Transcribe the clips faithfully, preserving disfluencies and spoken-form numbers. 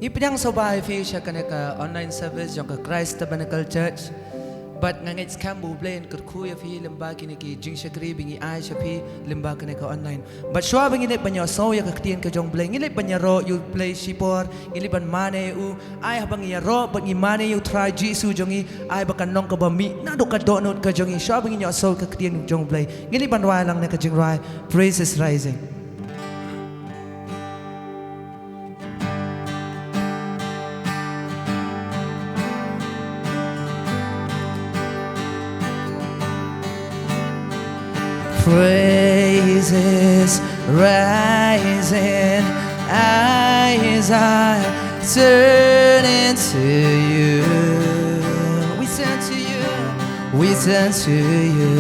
Ngi pdiang sngewbha ïa phi sha kane ka online service jong ka Christ Tabernacle Church. Bad nga ngeit skhem ba U Blei un kyrkhu ïa phi lyngba kine ki jingshakri ba ngi ai sha phi lyngba kane ka online. Bad shuwa ba ngi leit ban ïohsngew ïa ka ktien ka jong U Blei, ngi leit ban ïaroh ïa U Blei shipor, ngi leit ban mane ïa u. Ai haba ngi ïaroh bad ngi mane ïa U Trai Jisu jong ngi, ai ba kan long kaba mih naduh ka dohnud ka jong ngi. Shuwa ba ngin ïohsngew ka ktien jong U Blei, ngi leit ban rwai lang na ka jingrwai Praise is Rising. Praises rising, eyes are turning to you. We turn to you, we turn to you.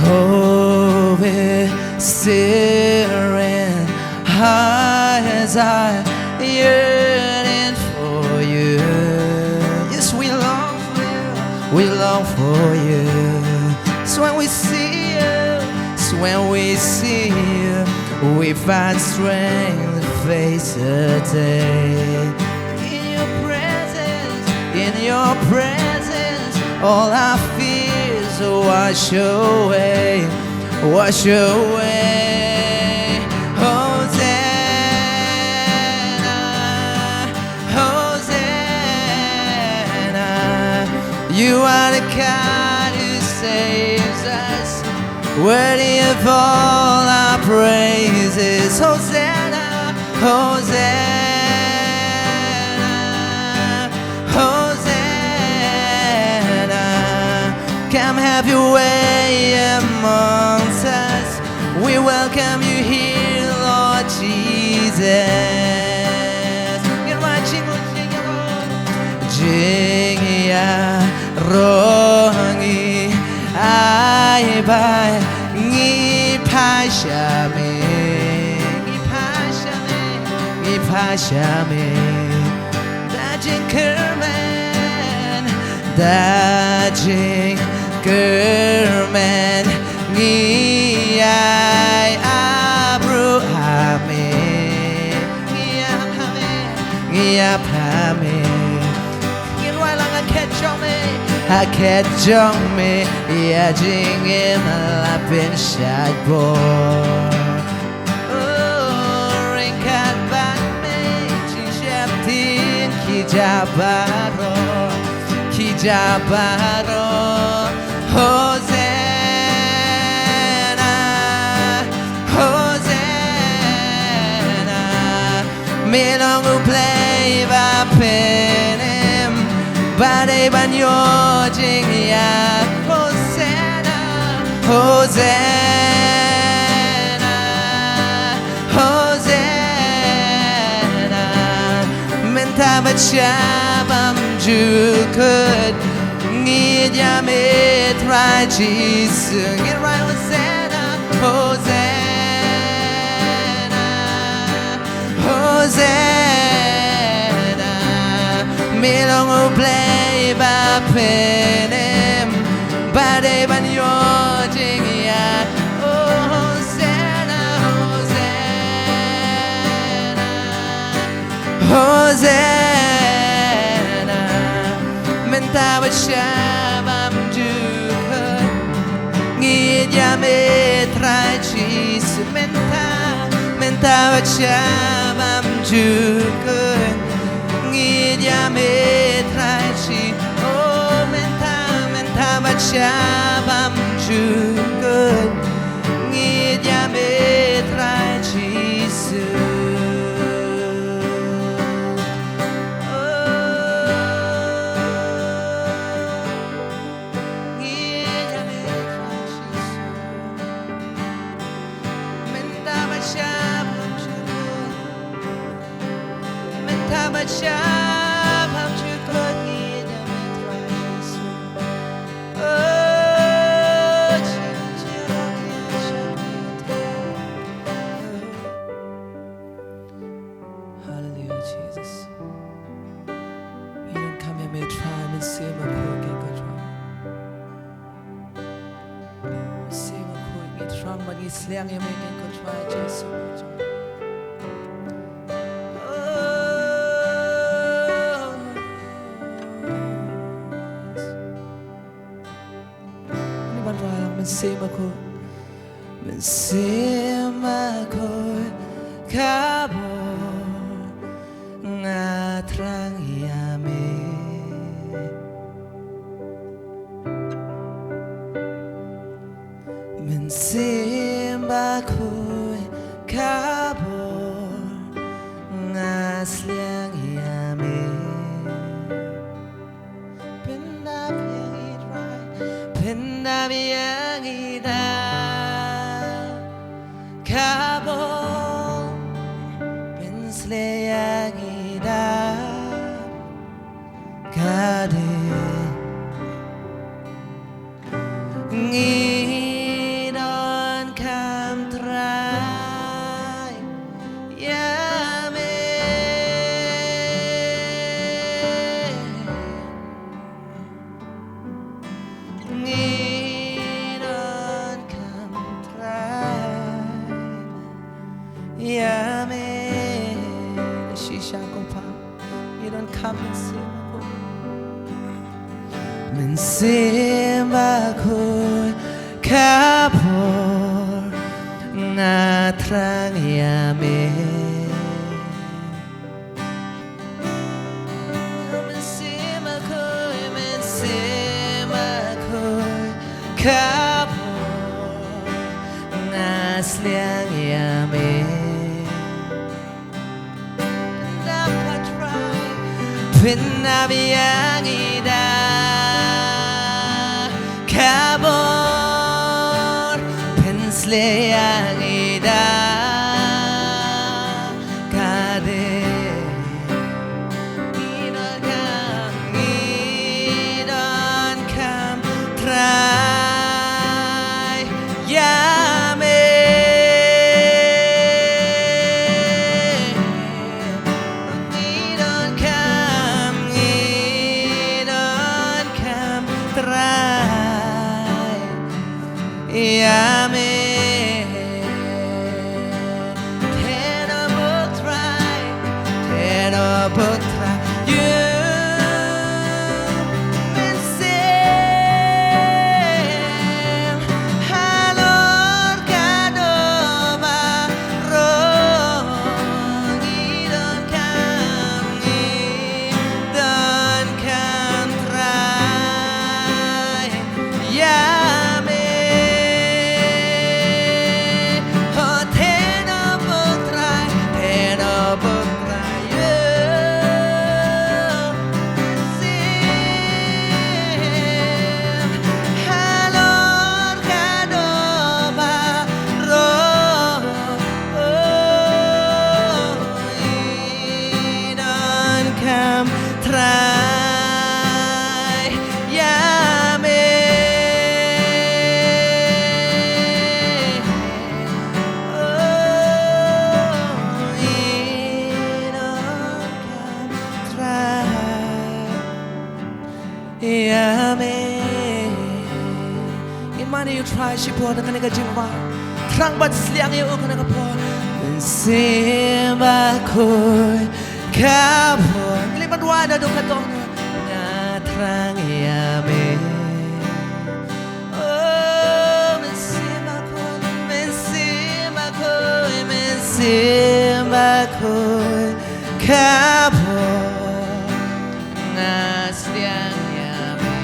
Oh, we're stirring, hearts are yearning for you. Yes, we long for you. We long for you. It's when we see you. It's when we see you. We find strength to face the day. In your presence, in your presence, all our fears wash away, wash away. Hosanna, Hosanna. You are the God who saves us, worthy of all our praises. Hosanna, Hosanna, Hosanna. Come have your way amongst us. We welcome you here, Lord Jesus. Ngin rwai jingmut jingïaroh. Jingïaroh ngi ai ba ngi phai sha me. Ngi phai sha me. Ngi phai sha me. Da jingkyrmen, da jingkyrmen, ngi ïa ap ruh ha me, ngi ïa ap ha me, ngi ïa ap ha me. Ngin rwai lang ha khet jong me, ha khet jong me, ïa jingim la pynshait bor. Oh, ryngkat bad me, jingsheptieng ki jia baroh, ki jia baroh. Hosanna, Hosanna. Me long U Blei ba pynim, ba dei ban ïoh jingïap. Hosanna, Hosanna, Hosanna. Mynta bad sha bymjukut, ngi ïeit ïa me Trai Jisu. Ngi rwai Hosanna, Hosanna. Hosanna, me long U Blei ba pynim, ba dei ban ïoh jingïap. Oh, Hosanna, Hosanna, Hosanna. Mynta bad sha bymjukut, ngi ïeit ïa me Trai Jisu. Mynta, mynta bad sha bymjukut, ngi ïeit ïa me Trai Jisu. Oh, mynta, mynta bad sha bymjukut, ngi ïeit ïa me Trai Jisu. Oh, ngi ïeit ïa me Trai Jisu. Mynta bad sha bymjukut, mynta bad sha bymjukut, ngi ïeit ïa me Trai Jisu. Oh, Jisu, Jisu, Jisu. Hallelujah, Jesus. Ngi donkam ïa me Trai, mynsiem bakhuid ïa ngi ko Trai. Mynsiem bakhuid ngi thrang bad ngi sliang ïa me ko Trai Jisu. Mynsiem Bakhuid, Mynsiem Bakhuid, ka bor nga thrang ïa me. Mynsiem Bakhuid, ka bor nga sliang ïa me. Pyndap ïa ngi Trai, pyndap ïa ngi da ka bor, pynshlei ïa ngi da ka dei. Ngi donkam Trai ïa me. Ngi donkam Trai ïa me. Shisha ko Pa. Ngi donkam Mynsiem Bakhuid. Mynsiem Bakhuid, ka bor nga thrang ïa me. Mynsiem Bakhuid, Mynsiem Bakhuid, ka bor nga sliang ïa me. Pyndap ïa ngi Trai, pyndap ïa ngi da ka bor, pynshlei ïa ngi da ka dei. Ngi donkam, ngi donkam Trai ïa me. Ngi donkam, ngi donkam Trai ïa me. Ten o bok Trai, ten o bok Trai. Ïa Mynsiem halor ka doh baroh. Ngi donkam, ngi donkam Trai ïa me. Ho, ten o bok Trai, ten o bok Trai, ïa Mynsiem halor ka doh baroh. Ngi donkam Trai ïa me. Ngi donkam Trai ïa me. Ngin mane ïa u Trai shipor da kane ka jingrwai. Thrang ban sliang ïa u kane ka por. Mynsiem Bakhuid ka bor. Ngi leit ban wad naduh ka dong. Nga thrang ïa me. Oh, Mynsiem Bakhuid, Mynsiem Bakhuid, Mynsiem Bakhuid ka bor. Nga sliang ïa me.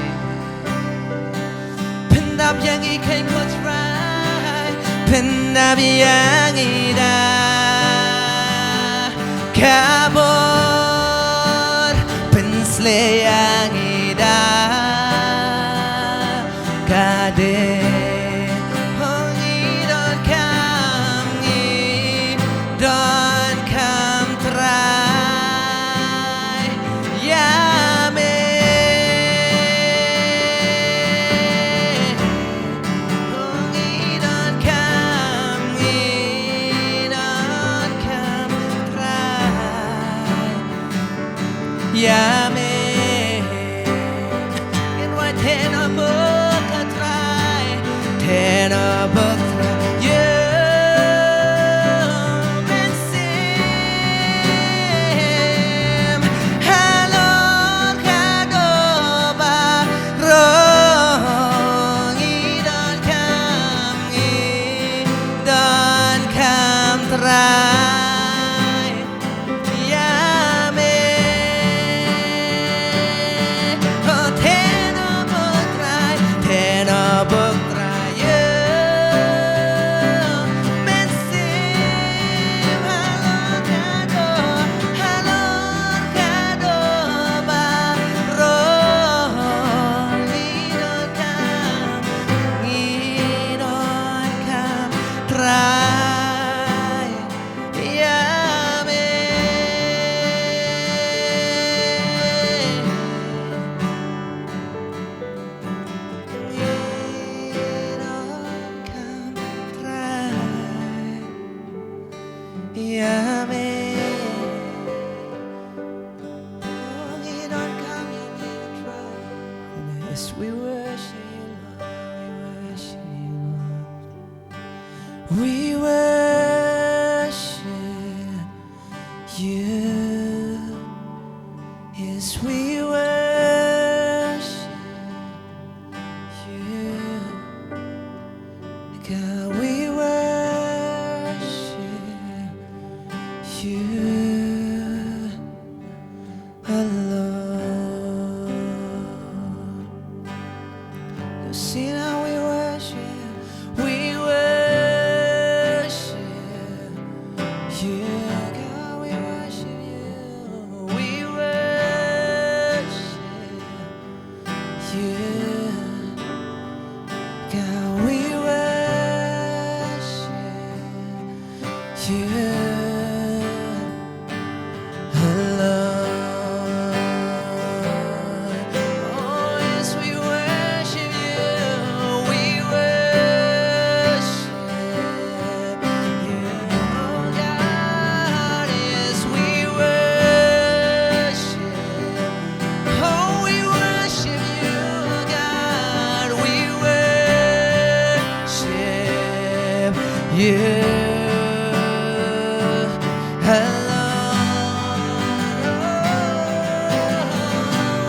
Pyndap ïa ngi kein ko Trai. Pyndap ïa ngi da ka bor. Pynshlei ïa ngi da ka dei. Oh, ngi donkam, ngi donkam Trai ïa me. Oh, ngi donkam, ngi donkam Trai ïa me. Ngin wad, ten o bok Trai, ten o bok Trai, ïa Mynsiem halor ka doh baroh. Ngi donkam Trai ïa me. Oh, te nabok Trai, te nabok Trai ïa me. Mynsiem halor ka doh, halor ka doh baroh ngi donkam, ngi donkam Trai ïa me. Ngi donkam Trai ïa me. Oh, ngi donkam ïa me Trai. Yes, we worship you, Lord. We worship you, Lord. We worship you. Yes, we worship you. God, we worship you alone. Sing how we worship, we worship you, God, we worship you, we worship you, God, we worship you alone. Oh, yes, we worship you. We worship you. Oh, God, yes, we worship. Oh, we worship you, God. We worship you. Hello.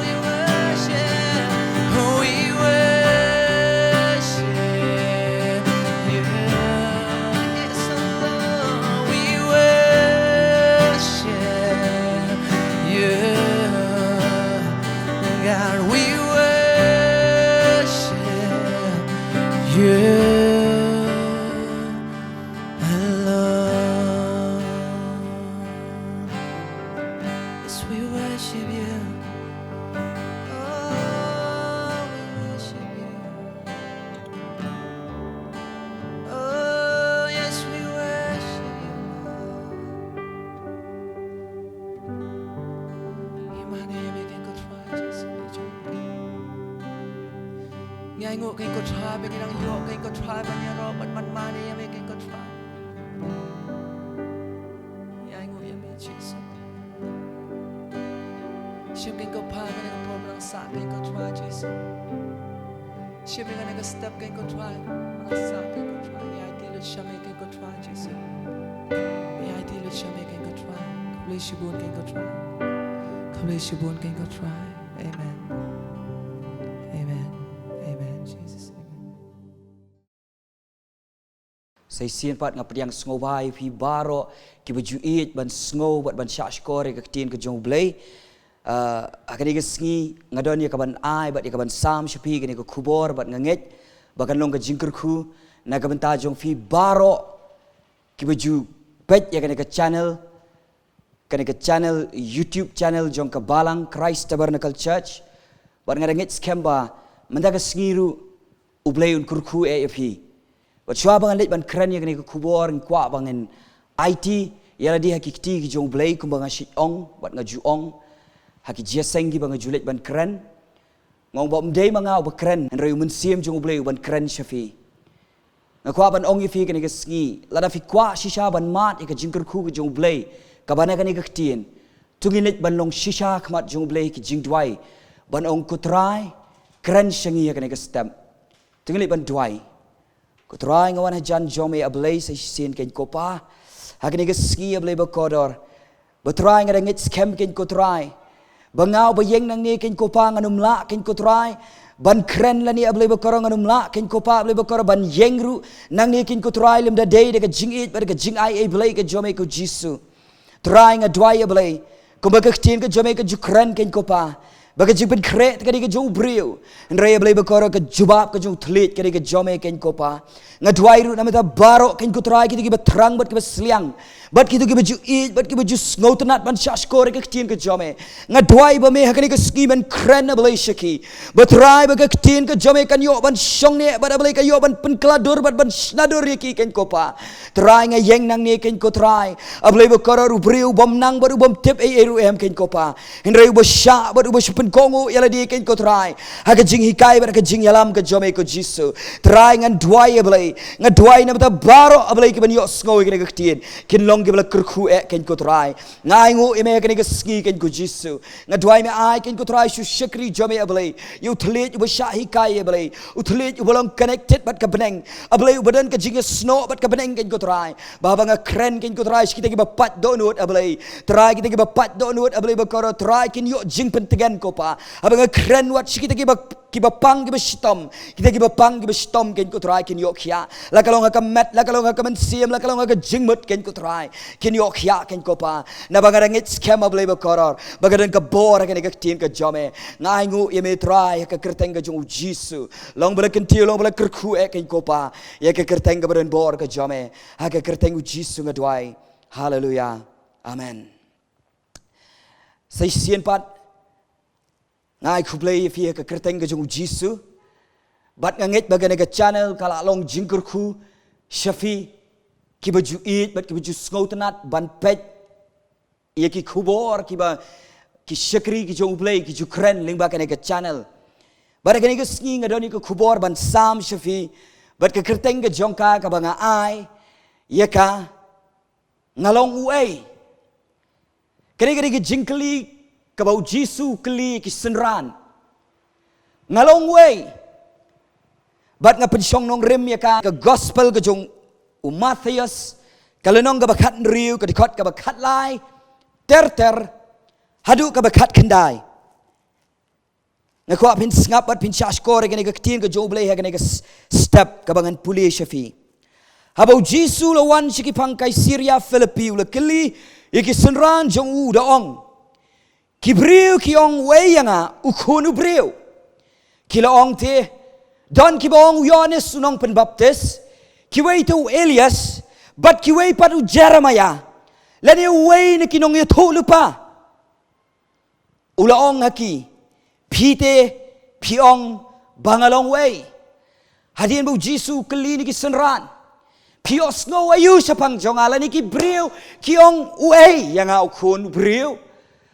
We worship, we worship you. Yes, Lord, we worship you. God, we worship you alone. Yes, we worship you. Oh, we worship you. Oh, yes, we worship you, Lord. Ïa mane ïa me keiñ ko Trai Jisu. Ngi ainguh keiñ ko Trai ba ngi nang ïoh keiñ ko Trai ban ïaroh ban man mane ïa me keiñ ko Trai. Ngi ainguh ïa me Jisu. Shim keiñ ko Pa kane ka por ba nang sah keiñ ko Trai Jisu. Shim ïa kane ka step keiñ ko Trai ba nang sah keiñ ko Trai. Ngi aiti lut sha me keiñ ko Trai Jisu. Ngi aiti lut sha me keiñ ko Trai. Khublei shibun keiñ ko Trai. Khublei shibun keiñ ko Trai. Amen. Amen. Amen. Jesus. Amen. Sa shisien pat nga pdiang sngewbha ïa phi baroh kiba ju ïeit ban sngew bad ban shahshkor ïa ka ktien ka jong U Blei. Ah, ha kane ka sngi nga don ïa ka ban ai bad ïa ka ban sam sha phi kane ka khubor bad nga ngeit ba kan long ka jingkyrkhu na ka bynta jong phi baroh kiba ju peit ïa kane ka channel, kane ka channel, YouTube channel jong ka Balang Christ Tabernacle Church. Bad nga da ngeit skhem ba mynta ka sngi ruh U Blei un kyrkhu eh ïa phi. Bad shuwa ba ngan leit ban kren ïa kane ka khubor, nga kwah ba ngan aiti ïa lade ha ki kti ki jong U Blei kumba nga shait ong bad nga ju ong ha ki jingïaseng kiba nga ju leit ban kren. Nga ong ba ym dei ma nga uba kren, hynrei U Mynsiem jong U Blei u ban kren sha phi. Nga kwah ban ong ïa phi kane ka sngi, lada phi kwah shisha ban mad ïa ka jingkyrkhu ka jong U Blei kaba na kane ka ktien, to ngin leit ban long shisha ha khmat jong U Blei ha ki jingduwai ban ong, Ko Trai, kren sha ngi ha kane ka step. To ngin leit ban duwai. Ko Trai, nga wan hajan jong me A Blei sa shisien keiñ ko Pa. Ha kane ka sngi A Blei ba kordor, Ko Trai, nga da ngeit skhem keiñ ko Trai ba nga uba ïeng nangne keiñ ko Pa ngan ym lah keiñ ko Trai ban kren lane, a Blei bakoro, ngan ym lah, keiñ ko Pa, a Blei bakoro, ban ïeng ruh nangne, keiñ ko Trai, lymda dei da ka jingïeit bad ka jingai ei Blei ka jong me ko Jisu. Trai nga duwai, a Blei, kumba ka ktien ka jong me ka ju kren, keiñ ko Pa, ba ka jingpynkhreh ka dei ka jong u briew, hynrei, a Blei bakoro, ka jubab ka jong u thylliej ka dei ka jong me, keiñ ko Pa. Nga duwai ruh na bynta baroh, keiñ ko Trai, kito kiba thrang bad kiba sliang, bad kito kiba ju ïeit bad kiba ju sngewtynnad ban shahshkor ïa ka ktien ka jong me. Nga duwai ba me ha kane ka sngi men kren, a Blei, sha ki, ba Trai, ba ka ktien ka jong me kan ïoh ban shong neh bad, a Blei, kan ïoh ban pynkylla dur bad ban shna dur ïa ki, keiñ ko Pa. Trai nga ïeng nangne, keiñ ko Trai, a Blei bakoro, u briew u bym nang bad u bym tip ei ei ruh em, keiñ ko Pa, hynrei uba shah bad uba shu pynkohnguh ïa lade, keiñ ko Trai, ha ka jinghikai bad ha ka jingïalam ka jong me ko Jisu. Trai ngan duwai, a Blei, nga duwai na bynta baroh, a Blei, kiban ïohsngew ïa kane ka ktien, kin long kiba la kyrkhu eh, keiñ ko Trai. Nga ainguh ïa me ha kane ka sngi, keiñ ko Jisu. Nga duwai me ai, keiñ ko Trai, sha u shakri jong me, a Blei, ïa u thylliej uba shah hikai, a Blei, u thylliej uba long connected bad ka bneng, a Blei, uba don ka jingïasnoh bad ka bneng, keiñ ko Trai, ba haba nga kren, keiñ ko Trai, sha kita kiba pait dohnud, a Blei, Trai, kita kiba pait dohnud, a Blei bakoro, Trai, kin ïoh jingpyntngen, ko Pa. Haba nga kren wat sha kita kiba, kiba pang kiba shitom, kita kiba pang kiba shitom, keiñ ko Trai, kin ïoh khiah, la ka long ha ka met, la ka long ha ka mynsiem, la ka long ha ka jingmut, keiñ ko Trai, kin ïoh khiah, keiñ ko Pa. Naba nga da ngeit skhem, a Blei bakoro, ba ka don ka bor ha kane ka ktien ka jong me. Nga ainguh ïa me Trai ha ka kyrteng ka jong u Jisu. Long ba la kyntiew, long ba la kyrkhu eh, keiñ ko Pa, ïa ka kyrteng kaba don bor ka jong me. Ha ka kyrteng u Jisu nga duwai. Haleluya. Amen. Sa shisien pat, nga ai khublei ïa phi ha ka kyrteng ka jong u Jisu. Bad nga ngeit ba kane ka channel ka la long jingkyrkhu sha phi kiba ju ïeit bad kiba ju sngewtynnad ban peit ïa ki khubor kiba ki shakri ki jong u Blei ki ju kren lyngba kane ka channel. Bad ha kane ka sngi nga don ïa ka khubor ban sam sha phi bad ka kyrteng ka jong ka kaba nga ai ïa ka, Nga long uei? Kane ka dei ka jingkylli kaba u Jisu u kylli ïa ki synran. Nga long uei? Bad nga pynshong nongrim ïa ka, ka gospel ka jong u Mathaios, ka lynnong kaba khathynriew, ka dkhot kaba khatlai ter ter haduh kaba khatkhyndai. Nga kwah phin sngap bad phin shahshkor ïa kane ka ktien ka jong u Blei ha kane ka s-, step kaba ngan pule sha phi. Haba u Jisu u la wan sha ki phang Kaisaria Philippi, u la kylli ïa ki synran jong u, u da ong, "Ki briew ki ong uei ïa nga, u Khun u Briew?" Ki la ong te, "Don kiba ong u Ïoannis u Nongpynbaptis, kiwei te u Elias, bad kiwei pat u Jeremiah, lane uwei na ki nongïathuhlypa." U la ong ha ki, "Phi te, phi ong ba nga long uei?" Hadien ba u Jisu u kylli na ki synran, "Phi ïohsngew aïu shaphang jong nga, lane ki briew ki ong uei ïa nga, u Khun u Briew?"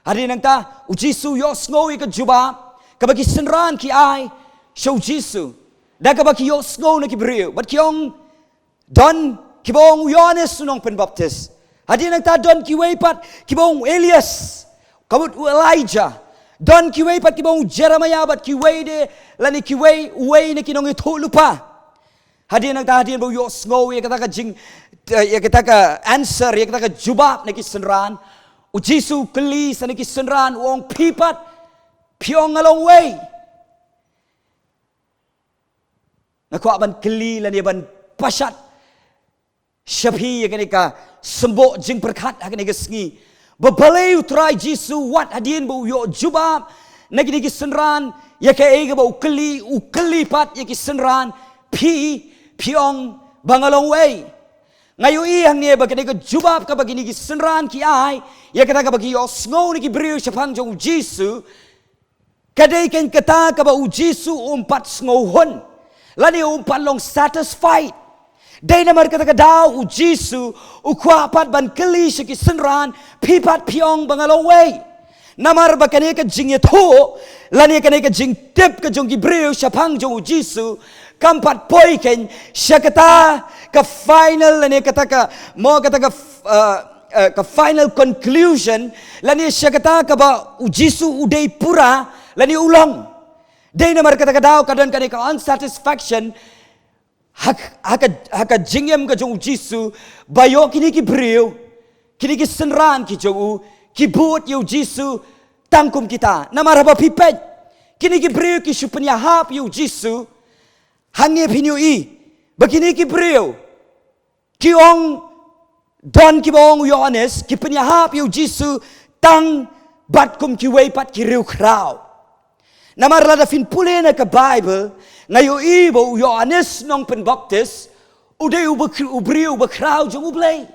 Hadien nangta u Jisu u ïohsngew ïa ka jubab kaba ki synran ki ai sha u Jisu, da kaba ki ïohsngew na ki briew, bad ki ong, "Don kiba ong u Ïoannis u Nongpynbaptis. Hadien nangta don kiwei pat kiba ong u Elias, ka mut u Elijah. Don kiwei pat kiba ong u Jeremiah, bad kiwei de, lane kiwei, uwei na ki nongïathuhlypa." Hadien nangta, hadien ba u ïohsngew ïa kata ka jing, ïa kata ka answer, ïa kata ka jubab na ki synran, u Jisu u kylli sa na ki synran, u ong, "Phi pat, phi ong nga long uei?" Nga kwah ban kylli lane ban pashat sha phi ïa kane ka symboh jingpyrkhat ha kane ka sngi, ba balei u Trai Jisu, wat hadien ba u ïoh jubab na kine ki synran ïa kaei kaba u kylli, u kylli pat ïa ki synran, "Phi, phi ong ba nga long uei?" Nga ïohi hangne ba kane ka jubab kaba kine ki synran ki ai ïa kata kaba ki ïohsngew na ki briew shaphang jong u Jisu, ka dei keiñ kata kaba u Jisu um pat sngewhun, lane um pat long satisfied. Dei namar kata ka daw u Jisu u kwah pat ban kylli sha ki synran, "Phi pat, phi ong ba nga long uei?" Namar ba kane ka jingïathuh, lane kane ka jingtip ka jong ki briew shaphang jong u Jisu, kam pat poi keiñ sha kata ka final, lane kata ka, mo kata ka, uh, eh, ka final conclusion, lane sha kata kaba u Jisu u dei pura, lane u long. Dei namar kata ka daw ka don kane ka unsatisfaction ha, ha ka, ha ka jingim ka jong u Jisu, ba ïoh kine ki briew, kine ki synran ki jong u, ki bud ïa u Jisu tang kum kita. Namar haba phi peit, Kine ki briew ki shu pynïahap ïa u Jisu. Hangne phin ïohi ba kine ki briew ki ong, don kiba ong u Ïoannis, ki pynïahap ïa u Jisu tang bad kum kiwei pat ki riewkhraw. Namar lada phin pule na ka Baibl, nga ïohi ba u Ïoannis Nongpynbaptis u dei u ba-, u briew bakhraw jong U Blei.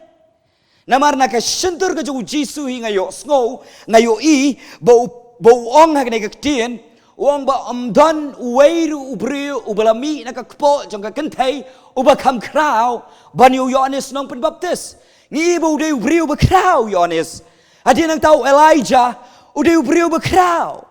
Namar na ka shyntur ka jong u Jisu hi nga ïohsngew, nga ïohi ba u, ba u ong ha kane ka ktien, u ong ba ym don uwei ruh u briew uba la mih na ka kpoh jong ka kynthei uba kham khraw ban ïa u Ïoannis Nongpynbaptis. Ngi i ba u dei u briew bakhraw u Ïoannis. Hadien nangta u Elijah u dei u briew bakhraw.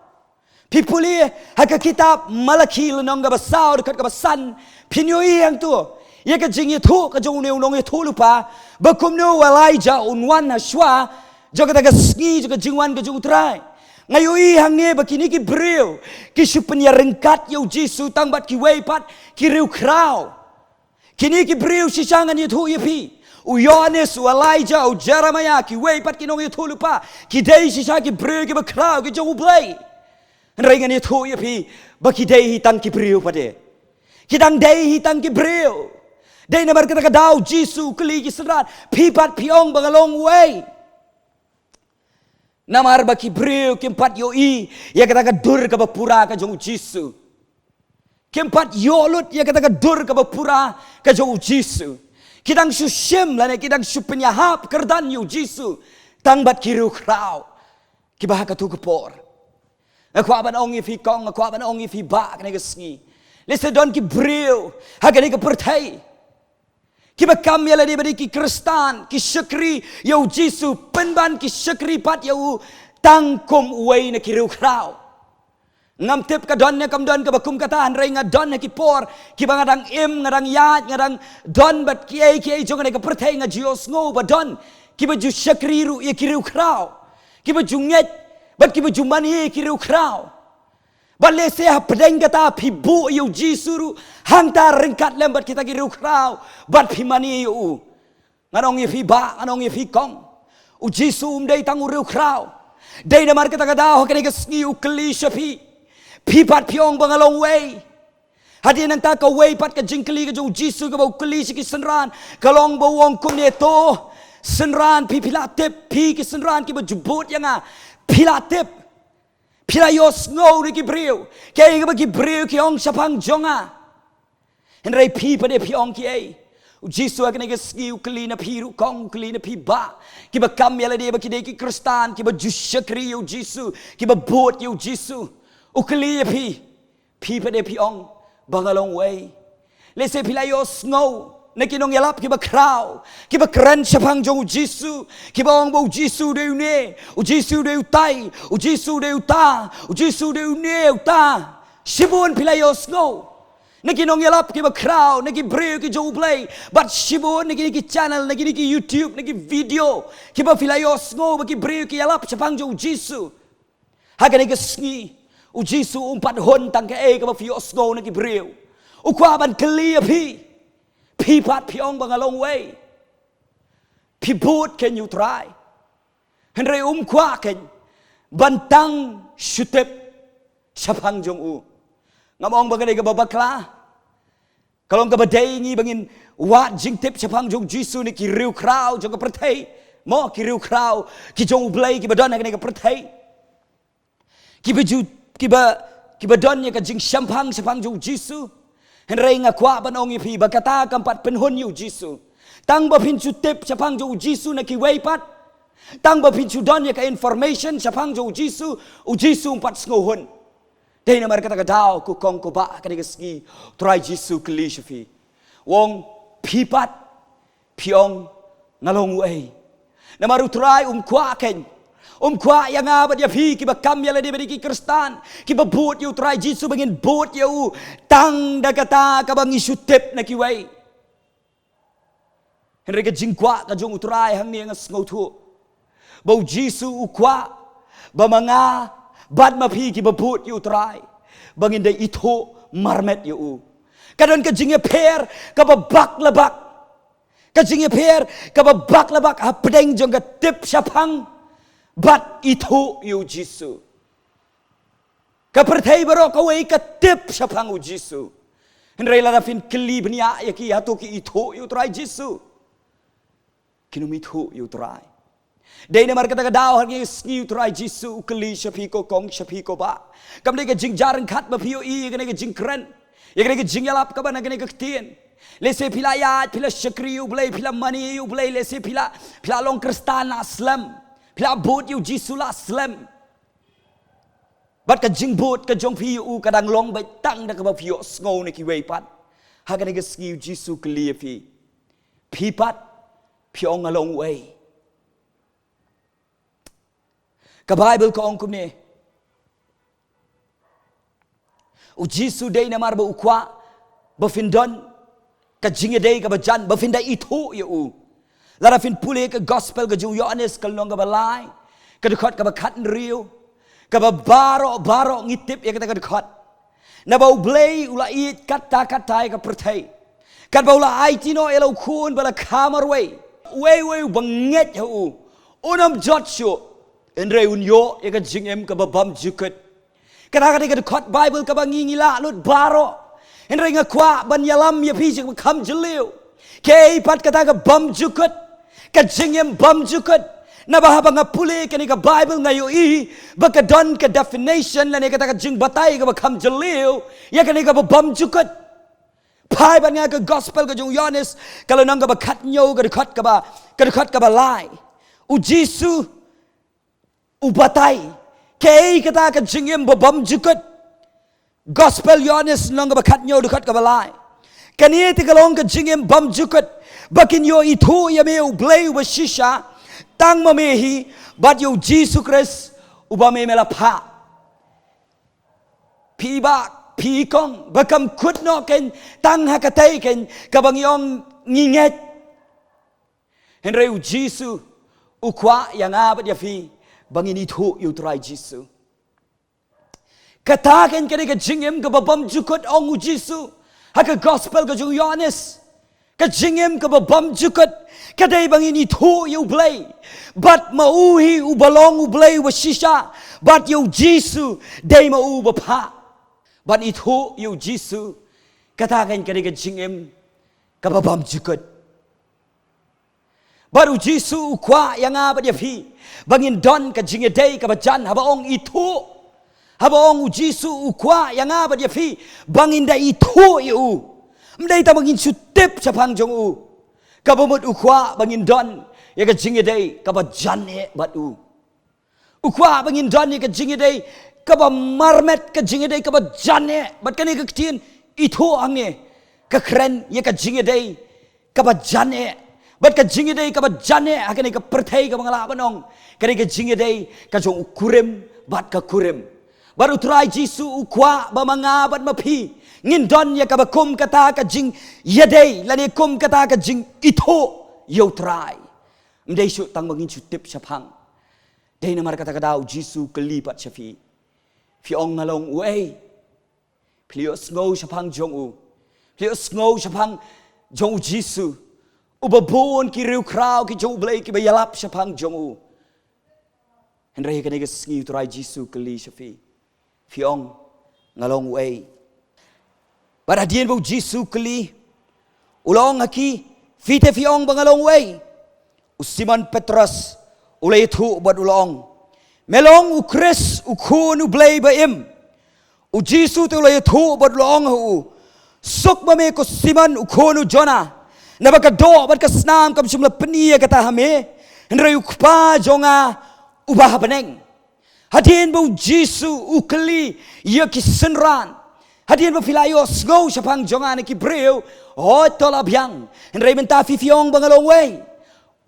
Phi pule ha ka kitab Malakhi lynnong kaba saw dkhot kaba san, phin ïohi hangto ïa ka jingïathuh ka jong une u nongïathuhlypa ba kumno u Elijah un wan ha shuwa jong kata ka sngi jong ka jingwan ka jong U Trai. Nga ïohi hangne ba kine ki briew ki shu pynïaryngkat ïa u Jisu tang bad kiwei pat ki riewkhraw. Kine ki briew shisha ngan ïathuh ïa phi, u Ïoannis, u Elijah, u Jeremiah, kiwei pat ki nongïathuhlypa, ki dei shisha ki briew kiba khraw ki jong U Blei. Hynrei ngan ïathuh ïa phi ba ki dei hi tang ki briew pat de. Ki dang dei hi tang ki briew. Dei namar kata ka daw u Jisu u kylli ki synran, phi pat phi ong ba nga long uei? Namar ba ki briew kim pat ïohi ïa kata ka dur kaba pura ka jong u Jisu. Kim pat ïoh lut ïa kata ka dur kaba pura ka jong u Jisu. Ki dang shu shim lane ki dang shu pynïahap kyrdan ïa u Jisu tang bad ki riewkhraw kiba ha kato ka por. Nga kwah ban ong ïa phi kong, nga kwah ban ong ïa phi bah, ha kane ka sngi, lehse don ki briew ha kane ka pyrthei kiba kam ïa lade ba dei ki Khristan, ki shakri ïa u Jisu, pynban ki shakri pat ïa u tang kum uwei na ki riewkhraw. Ngam tip ka don ne kam don kaba kum kata, hynrei nga don ha ki por kiba nga dang im, nga dang ïaid, nga dang don bad kiei kiei jong kane ka pyrthei, nga ju ïohsngew ba don kiba ju shakri ruh ïa ki riewkhraw, kiba ju ngeit bad kiba ju mane ïa ki riewkhraw. Bad lehse hapdeng kata phi buh ïa u Jisu ruh, hangta ryngkat lem bad kita ki riewkhraw bad phi mane ïa u. Ngan ong ïa phi bah, ngan ong ïa phi kong, u Jisu um dei tang u riewkhraw. Dei namar kata ka daw ha kane ka sngi u kylli sha phi, phi pat phi ong ba nga long uei? Hadien nangta kawei pat ka jingkylli ka jong u Jisu kaba u kylli sha ki synran ka long ba u ong kumne, to synran, phi phi la tip, phi ki synran kiba ju bud ïa nga, phi la tip, phi la ïohsngew na ki briew kaei kaba ki briew ki ong shaphang jong nga. Hynrei phi pat de phi ong kiei? U Jisu ha kane ka sngi u kylli na phi ruh kong, u kylli na phi bah, kiba kam ïa lade ba ki dei ki Khristan, kiba ju shakri ïa u Jisu, kiba bud ïa u Jisu. U kylli ïa phi, phi pat de phi ong ba nga long uei? Lehse phi la ïohsngew na ki nongïalap kiba khraw kiba kren shaphang jong u Jisu, kiba ong ba u Jisu u dei une, u Jisu u dei utai, u Jisu u dei uta, u Jisu u dei une uta. Shibun phi la ïohsngew na ki nongïalap kiba khraw, na ki briew ki jong U Blei, bad shibun na kine ki channel, na kine ki YouTube, na ki video kiba phi la ïohsngew ba ki briew ki ïalap shaphang jong u Jisu. Ha kane ka sngi u Jisu um pat hun tang kaei kaba phi ïohsngew na ki briew. U kwah ban kylli ïa phi, phi pat phi ong ba nga long uei? Phi bud keiñ ïa u Trai, hynrei um kwah keiñ ban tang shu tip shaphang jong u. Ngam ong ba ka dei kaba bakla. Ka long kaba dei ngi ba ngin wad jingtip shaphang jong u Jisu na ki riewkhraw jong ka pyrthei, mo, ki riewkhraw ki jong U Blei kiba don ha kane ka pyrthei, kiba ju, kiba, kiba don ïa ka jingshemphang shaphang jong u Jisu. Hynrei nga kwah ban ong ïa phi ba kata kam pat pynhun ïa u Jisu. Tang ba phin shu tip shaphang jong u Jisu na kiwei pat, tang ba phin shu don ïa ka information shaphang jong u Jisu, u Jisu um pat sngewhun. Dei namar kata ka daw ko kong ko bah, ha kane ka sngi u Trai Jisu u kylli sha phi, u ong, phi pat phi ong nga long uei? Namar u Trai um kwah keiñ, um kwah ïa nga bad ïa phi kiba kam ïa lade ba dei ki Khristan, kiba bud ïa u Trai Jisu, ba ngin bud ïa u tang da kata kaba ngi shu tip na kiwei. Hynrei ka jingkwah ka jong u Trai hangne nga sngewthuh ba u Jisu u kwah ba ma nga bad ma phi kiba bud ïa u Trai ba ngin da ithuh marmet ïa u. Ka don ka jingïapher kaba bak la bak, ka jingïapher kaba bak la bak hapdeng jong ka tip shaphang bad ithuh ïa u Jisu. Ka pyrthei baroh kawei ka tip shaphang u Jisu. Hynrei lada phin kylli bniah ïa ki, hato ki ithuh ïa u Trai Jisu? Kin ym ithuh ïa u Trai. Dei namar kata ka daw ha kane ka sngi u Trai Jisu u kylli sha phi ko kong, sha phi ko bah. Kam dei ka jingjarngkhat ba phi ïohi ïa kane ka jingkren, ïa kane ka jingïalap kaba na kane ka ktien. Lehse phi la ïaid, phi la shakri ïa u Blei, phi la mane ïa u Blei, lehse phi la, phi la long Khristan la slem, phi la bud ïa u Jisu la slem. Bad ka jingbud ka jong phi ïa u ka dang long beit tang da kaba phi ïohsngew na kiwei pat. Ha kane ka sngi u Jisu u kylli ïa phi, phi pat phi ong nga long uei? Ka Baibl ka ong kumne, u Jisu dei namar ba u kwah ba phin don ka jingïadei kaba jan, ba phin da ithuh ïa u. Lada phin pule ka Gospel ka jong u Ïoannis ka lynnong kaba lai, ka dkhot kaba khathynriew, kaba baroh baroh ngi tip ïa kata ka dkhot. Naba u Blei u la ïeit katta katta ïa ka pyrthei, katba u la aiti noh ïa la u Khun ba la kha marwei. Uei uei uba ngeit ha u un ym jot shuh, hynrei un ïoh ïa ka jingim kaba bymjukut. Kata ka dei ka dkhot Baibl kaba ngi ngi lah lut baroh. Hynrei nga kwah ban ïalam ïa phi sha kaba kham jylliew, kaei pat kata ka bymjukut, ka jingim bymjukut. Naba haba nga pule kane ka Baibl nga ïohi ba ka don ka definition lane kata ka jingbatai kaba kham jylliew ïa kane kaba bymjukut. Phai bad nga ka Gospel ka jong u Ïoannis ka lynnong kaba khathynñiew, ka dkhot kaba, ka dkhot kaba lai. U Jisu u batai kaei kata ka jingim ba bymjukut. Gospel Ïoannis lynnong kaba khathynñiew, dkhot kaba lai. Kane te ka long ka jingim bymjukut, ba kin ïoh ithuh ïa me u Blei uba shisha, tang ma me hi, bad ïa u Jisu Khrist uba me me la phah. Phi bah, phi kong, ba kam kut noh kein tang ha katei kein kaba ngi ong ngi ngeit. Hynrei u Jisu u kwah ïa nga bad ïa phi ba ngin ithuh ïa u Trai Jisu. Kata kein ka dei ka jingim kaba bymjukut, ong u Jisu ha ka Gospel ka jong u Ïoannis. Ka jingim kaba bymjukut ka dei ba ngin ithuh ïa u Blei, bad ma u hi uba long u Blei uba shisha, bad ïa u Jisu dei ma u uba phah. Ban ithuh ïa u Jisu, kata kein ka dei ka jingim kaba bymjukut. Bad u Jisu u kwah ïa nga bad ïa phi ba ngin don ka jingïadei kaba jan, haba ong ithuh. Haba ong u Jisu u kwah ïa nga bad ïa phi ba ngin da ithuh ïa u, ym dei tang ba ngin shu tip shaphang jong u. Kaba mut u kwah ba ngin don ïa ka jingïadei kaba jan eh bad u. U kwah ba ngin don ïa ka jingïadei kaba marmet, ka jingïadei kaba jan eh. Bad kane ka ktien ithuh hangne ka kren ïa ka jingïadei kaba jan eh. Bad ka jingïadei kaba jan eh ha kane ka pyrthei kaba nga lah ban ong, kane ka jingïadei ka jong u kurim bad ka kurim. Bad u Trai Jisu u kwah ba ma nga bad ma phi ngin don ïa kaba kum kata ka jingïadei lane kum kata ka jingithuh ïa u Trai. Ym dei shuh tang ba ngin shu tip shaphang. Dei namar kata ka daw u Jisu u kylli pat sha phi, phi ong nga long uei? Phi la ïohsngew shaphang jong u? Phi la ïohsngew shaphang jong u Jisu, uba bun ki riewkhraw ki jong u Blei kiba ïalap shaphang jong u? Hynrei ha kane ka sngi u Trai Jisu u kylli sha phi, phi ong nga long uei? Bad hadien ba u Jisu u kylli, u la ong ha ki, phi te phi ong ba nga long uei? U Simon Petros u la ïathuh bad u la ong, me long u Khrist, u Khun u Blei ba im. U Jisu te u la ïathuh bad u la ong ha u, suk ma me ko Simon u khun u Jona, naba ka doh bad ka snam kam shym la pyni ïa kata ha me, hynrei u Kpa jong nga uba ha bneng. Hadien ba u Jisu u kylli ïa ki synran, hadien ba phi la ïohsngew shaphang jong nga na ki briew, hooid to la biang. Hynrei mynta phi phi ong ba nga long uei?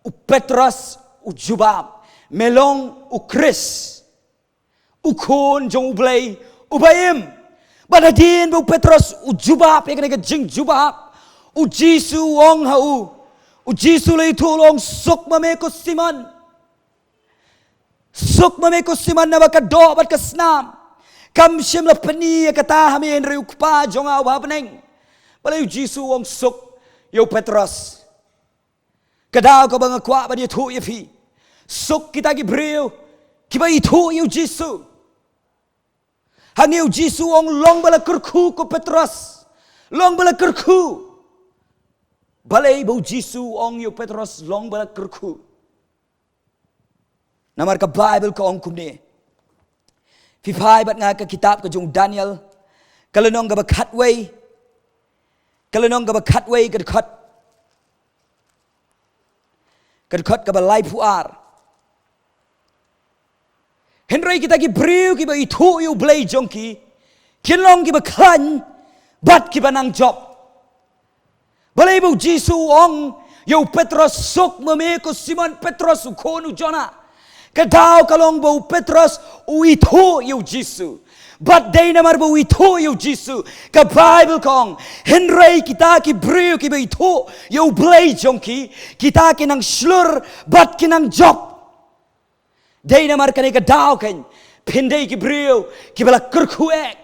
U Petros u jubab, me long u Khrist, u Khun jong u Blei uba im. Bad hadien ba u Petros u jubab ïa kane ka jingjubab, u Jisu u ong ha u, u Jisu u la ïathuh u la ong, suk ma me ko Simon. Suk ma me ko Simon, naba ka doh bad ka snam kam shym la pyni ïa kata ha me, hynrei u Kpa jong nga uba ha bneng. Balei u Jisu u ong suk ïa u Petros? Ka daw kaba nga kwah ban ïathuh ïa phi, suk kita ki briew kiba ithuh ïa u Jisu. Hangne u Jisu u ong long ba la kyrkhu ko Petros. Long ba la kyrkhu. Balei ba u Jisu u ong ïa u Petros long ba la kyrkhu? Namar ka Baibl ka ong kumne. Phi phai bad nga ka kitab ka jong u Daniel. Ka lynnong kaba khatwei. Ka lynnong kaba khatwei ka dkhot. Ka dkhot kaba laiphew ar. Hynrei kita ki briew kiba ithuh ïa u Blei jong ki, kin long kiba khlaiñ bad kiba nang jop. Balei ba u Jisu u ong ïa u Petros, suk ma me ko Simon Petros u khun u Jona. Ka daw ka long ba u Petros u ithuh ïa u Jisu. Bad dei namar ba u ithuh ïa u Jisu, ka Baibl ka ong, hynrei kita ki briew kiba ithuh ïa u Blei jong ki, kita ki nang shlur bad ki nang jop. Dei namar kane ka daw kein, phin dei ki briew kiba la kyrkhu eh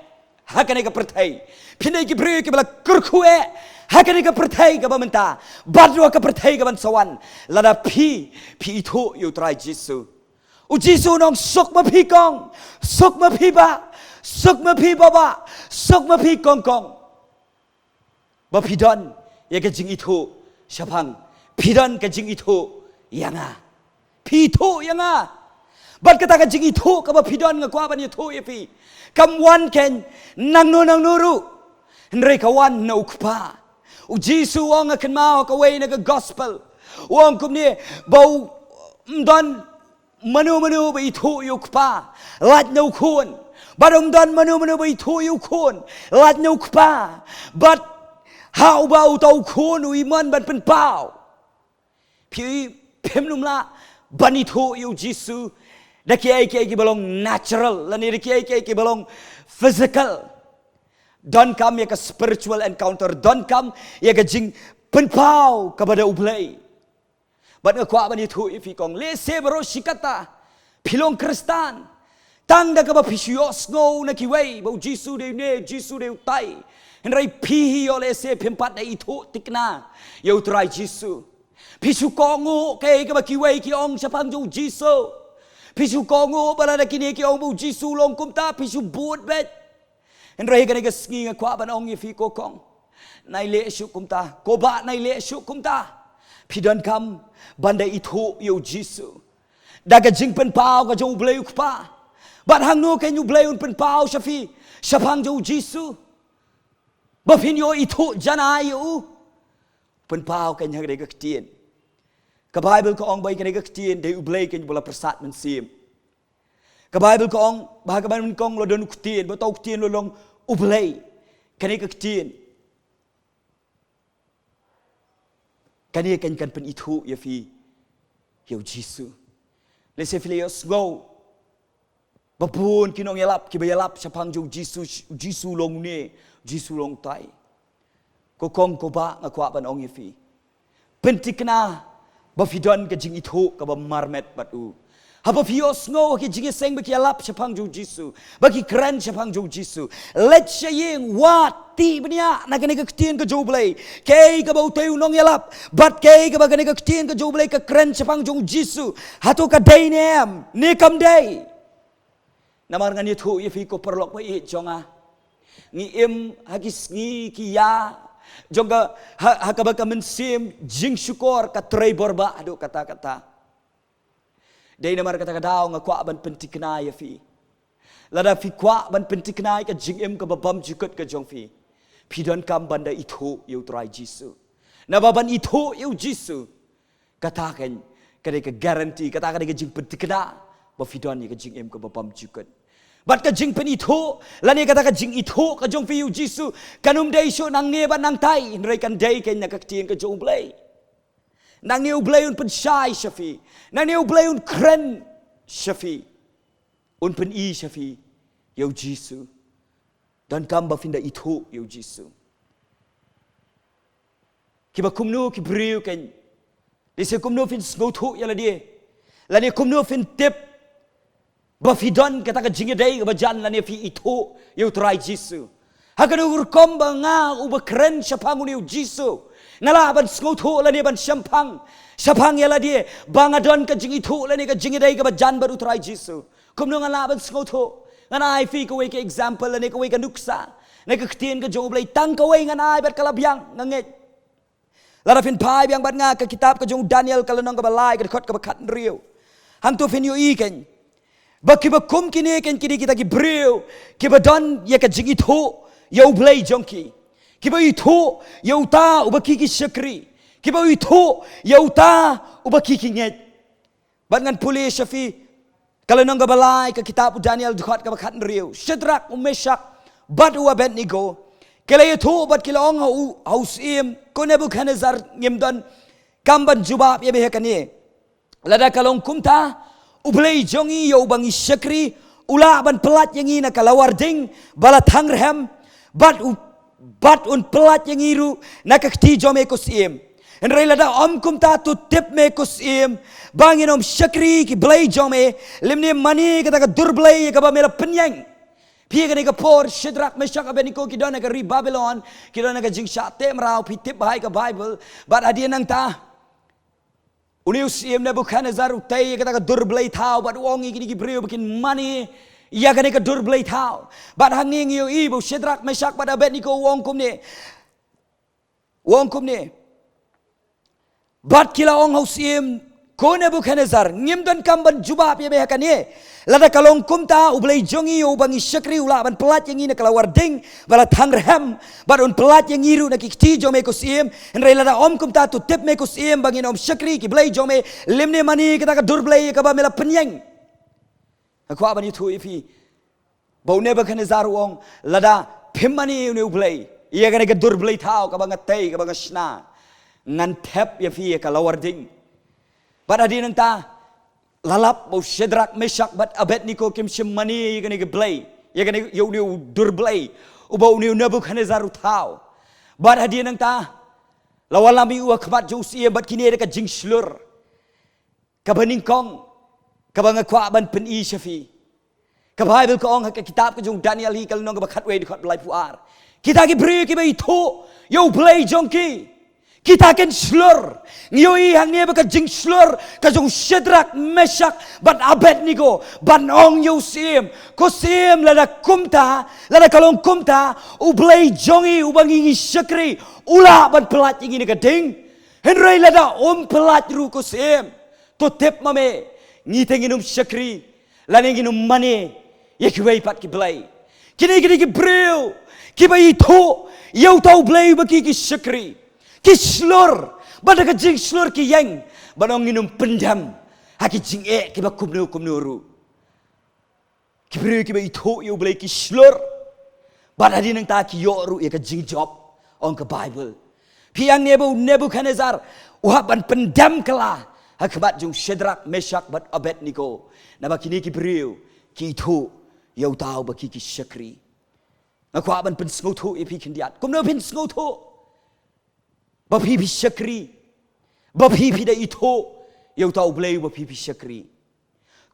ha kane ka pyrthei. Phin dei ki briew kiba la kyrkhu eh ha kane ka pyrthei kaba mynta bad ruh ha ka pyrthei kaban sa wan. Lada phi, phi ithuh ïa u Trai Jisu. U Jisu u ong suk ma phi kong, suk ma phi bah, suk ma phi bah bah, suk ma phi kong kong. Ba phi don ïa ka jingithuh shaphang, phi don ka jingithuh ïa nga. Phi ithuh ïa nga. Bad kata ka jingithuh kaba phi don nga kwah ban ïathuh ïa phi. Kam wan kein nangno nangno ruh. Hynrei ka wan na u Kpa. U Jisu u ong, nga kynmaw ha kawei na ka gospel, u ong kumne, ba ym don mano mano ba ithuh ïa u Kpa lait na u Khun. Bad ym don mano mano ba ithuh ïa u Khun lait na u Kpa. Bad ha uba uta u Khun u i mon ban pynpaw. Phi, phim lah ban ithuh ïa u Jisu da kiei kiei kiba long natural lane da kiei kiei kiba long physical. Donkam ïa ka spiritual encounter, donkam ïa ka jingpynpaw kaba da u Blei. Bad nga kwah ban ïathuh ïa phi kong, lehse baroh shi katta phi long Khristan tang da kaba phi shu ïohsngew na kiwei ba u Jisu dei une, u Jisu dei utai. Hynrei phi hi ïoh lehse phim pat da ithuh thikna ïa u Trai Jisu. Phi shu kohnguh kaei kaba kiwei ki ong shaphang jong u Jisu. Phi shu kohnguh ba lada kine ki ong ba u Jisu u long kumta, phi shu bud beit. Hynrei kane ka sngi nga kwah ban ong ïa phi ko kong, nai leh shuh kumta, ko bah nai leh shuh kumta. Phi donkam ban da ithuh ïa u Jisu da ka jingpynpaw ka jong u Blei u Kpa. Bad hangno kein u Blei un pynpaw sha phi shaphang jong u Jisu ba phin ïoh ithuh janai ïa u? Pynpaw kein ha kane ka ktien. Ka Baibl ka ong ba ïa kane ka ktien dei u Blei kein uba la pyrsad mynsiem. Ka Baibl ka ong ba ha kaba nyngkong la don u ktien, ba uta u ktien la long u Blei. Kane ka ktien, kane kan, kan pynithuh ïa phi ïa u Jisu. Lehse phi la ïohsngew ba bun ki nongïalap kiba ïalap shaphang jong u Jisu, u Jisu u long une, u Jisu u long utai. Ko kong ko bah, nga kwah ban ong ïa phi, pynthikna ba phi don ka jingithuh kaba marmet bad u. Haba phi ïohsngew ha ki jingïaseng ba ki ïalap shaphang jong u Jisu, ba ki kren shaphang jong u Jisu, leit sha ïing, wad, tih bniah na kane ka ktien ka jong u Blei. Kaei kaba utei u nongïalap bad kaei kaba kane ka ktien ka jong u Blei ka kren shaphang jong u Jisu, hato ka dei ne em ne kam dei? Namar ngan ïathuh ïa phi ko paralok ba ïeit jong nga, ngi im ha ki sngi ki ïa jong ka, ha, ha kaba ka mynsiem jingshukor ka trei bor bah haduh katta katta. Dei namar kata ka daw nga kwah ban pynthikna ïa phi. Lada phi kwah ban pynthikna ïa ka jingim kaba bymjukut ka jong phi, phi donkam ban da ithuh ïa u Trai Jisu. Naba ban ithuh ïa u Jisu, kata kein ka dei ka guarantee, kata ka dei ka jingpynthikna ba phi don ïa ka jingim kaba bymjukut. Bad ka jingpynithuh lane kata ka jingithuh ka jong phi ïa u Jisu kan ym dei shuh nangne bad nangtai, hynrei kan dei kein na ka ktien ka jong u Blei. Nangne u Blei un pynshai sha phi. Nangne u Blei un kren sha phi. Un pyni sha phi ïa u Jisu. Donkam ba phin da ithuh ïa u Jisu. Kiba kumno ki briew kein, lehse kumno phin sngewthuh ïa lade, lane kumno phin tip ba phi don kata ka jingïadei kaba jan lane phi ithuh ïa u Trai Jisu? Ha kano ka rukom ba nga uba kren shaphang une u Jisu nga lah ban sngewthuh lane ban shemphang shaphang ïa lade ba nga don ka jingithuh lane ka jingïadei kaba jan bad u Trai Jisu? Kumno nga lah ban sngewthuh? Ngan ai phi kawei ka example, ne kawei ka nuksa na ka ktien ka jong U Blei, tang kawei ngan ai bad ka la biang, nga ngeit. Lada phin phai biang bad nga ka kitab ka jong u Daniel, ka lynnong kaba lai, ka dkhot kaba khathynriew. Hangto phin ïohi kein ba kiba kum kine kein ki dei kita ki briew kiba don ïa ka jingithuh ïa U Blei jong ki, kiba ithuh ïa uta uba ki ki shakri, kiba ithuh ïa uta uba ki ki ngeit. Bad ngan pule sha phi ka lynnong kaba lai ka kitab u Daniel, dkhot kaba khathynriew. Shadrak, u Meshak bad u Abednego ki la ïathuh bad ki la ong ha u, ha u syiem, ko Nebukhadnessar, ngim don kam ban jubab ïa me ha kane. Lada ka long kumta, U Blei jong ngi, ïa uba ngi shakri, u lah ban pyllait ïa ngi na ka lawar ding ba la thang rhem, bad u, bad un pyllait ïa ngi ruh na ka kti jong me, ko syiem. Hynrei lada ym kumta, to tip me, ko syiem, ba ngin ym shakri ki blei jong me, lymne mane kata ka dur blei ïa kaba me la pynïeng. Phi, ha kane ka por Shadrak, Meshak, Abednego ki don ha ka ri Babilon, ki don ha ka jingshah teh mraw, phi tip bha ïa ka Baibl. Bad hadien nangta une u syiem Nebukhadnessar u tei ïa kata ka dur blei thaw bad u ong ïa kine ki briew ba kin mane ïa kane ka dur blei thaw. Bad hangne ngi ïohi ba u Shadrak, Meshak bad Abednego u ong kumne, u ong kumne. Bad ki la ong ha u syiem, ko Nebukhadnessar, ngim don kam ban jubab ïa me ha kane. Lada ka long kumta, U Blei jong ngi, ïa uba ngi shakri, u lah ban pyllait ïa ngi na ka lawar ding ba la thang rhem, bad un pyllait ïa ngi ruh na ki kti jong me, ko syiem. Hynrei lada ym kumta, to tip me, ko syiem, ba ngin ym shakri ki blei jong me, lymne mane kata ka dur blei ïa kaba me la pynïeng. Nga kwah ban ïathuh ïa phi ba u Nebukhadnessar u ong, lada phim mane ïa une u blei, ïa kane ka dur blei thaw kaba nga tei, kaba nga shna, ngan thep ïa phi ïa ka lawar ding. Bad hadien nangta la lap ba u Shadrak, Meshak bad Abednego kim shym mane ïa kane ka blei, ïa kane, ïa une u dur blei uba une u Nebukhadnessar u thaw. Bad hadien nangta la wallam ïa u ha khmat jong u syiem, bad kine da ka jingshlur kaba nyngkong kaba nga kwah ban pyni sha phi. Ka Baibl ka ong ha ka kitab ka jong u Daniel hi, ka lynnong kaba khatwei, dkhot ba laiphew ar, kita ki briew kiba ithuh ïa U Blei jong ki, kita kin shlur. Ngi ïohi hangne ba ka jingshlur ka jong u Shadrak, Meshak bad Abednego ban ong ïa u syiem, ko syiem, lada kumta, lada ka long kumta, U Blei jong ngi uba ngi ngi shakri u lah ban pyllait ïa ngi na ka ding. Hynrei lada um pyllait ruh, ko syiem, to tip ma me, ngi te ngin ym shakri lane ngin ym mane ïa kiwei pat ki blei. Kine ki dei ki briew kiba ithuh ïa uta U Blei uba ki ki shakri. Ki shlur, bad da ka jingshlur ki ïeng ban ong ngin ym pyndem ha ki jingeh kiba kumno kumno ruh. Ki briew kiba ithuh ïa U Blei ki shlur, bad hadien nangta ki ïoh ruh ïa ka jingjop. Ong ka Baibl, phi, hangne ba u Nebukhadnessar u hap ban pyndem kylla ha khmat jong u Shadrak, Meshak bad Abednego, naba kine ki briew ki ithuh ïa uta uba ki ki shakri. Nga kwah ban pynsngewthuh ïa phi khyndiat, kumno phin sngewthuh ba phi phi shakri, ba phi phi da ithuh ïa uta U Blei uba phi phi shakri?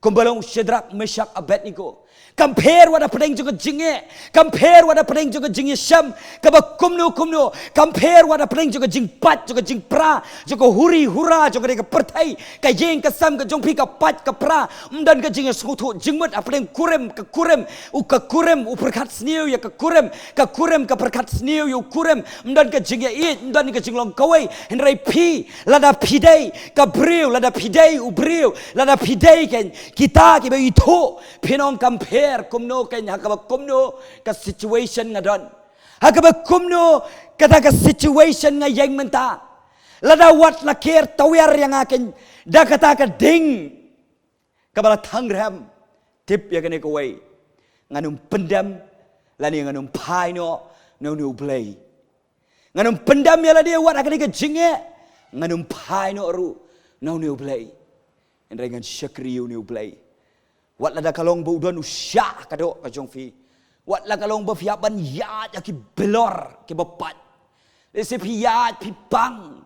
Kumba long u Shadrak, Meshak, Abednego, kam pher wat hapdeng jong ka jingeh, kam pher wat hapdeng jong ka jingïashem kaba kumno kumno, kam pher wat hapdeng jong ka jingpait, jong ka jingpra, jong ka huri hura jong kane ka pyrthei, ka ïing ka sem ka jong phi, ka pait ka pra. Ym don ka jingïasngewthuh jingmut hapdeng kurim ka kurim, u ka kurim u pyrkhat sniew ïa ka kurim, ka kurim ka pyrkhat sniew ïa u kurim. Ym don ka jingïaieit, ym don ka jinglong kawei. Hynrei phi, lada phi dei ka briew, lada phi dei u briew, lada phi dei kein kita kiba ithuh, phin ong kam pher kumno kein, ha kaba kumno ka situation nga don, ha kaba kumno kata ka situation nga ïeng mynta, lada wat la ker tawiar ïa nga kein da kata ka ding kaba la thang rhem, tip ïa kane kawei, ngan ym pyndem lane ngan ym phai noh na une U Blei. Ngan ym pyndem ïa lade wat ha kane ka jingeh, ngan ym phai noh ruh na une U Blei. Hynrei ngan shakri ïa une U Blei. Wat lada ka long ba u don u shah ka doh ka jong phi, wat la ka long ba phi hap ban ïaid ha ki bilor kiba pait, lehse phi ïaid phi pang,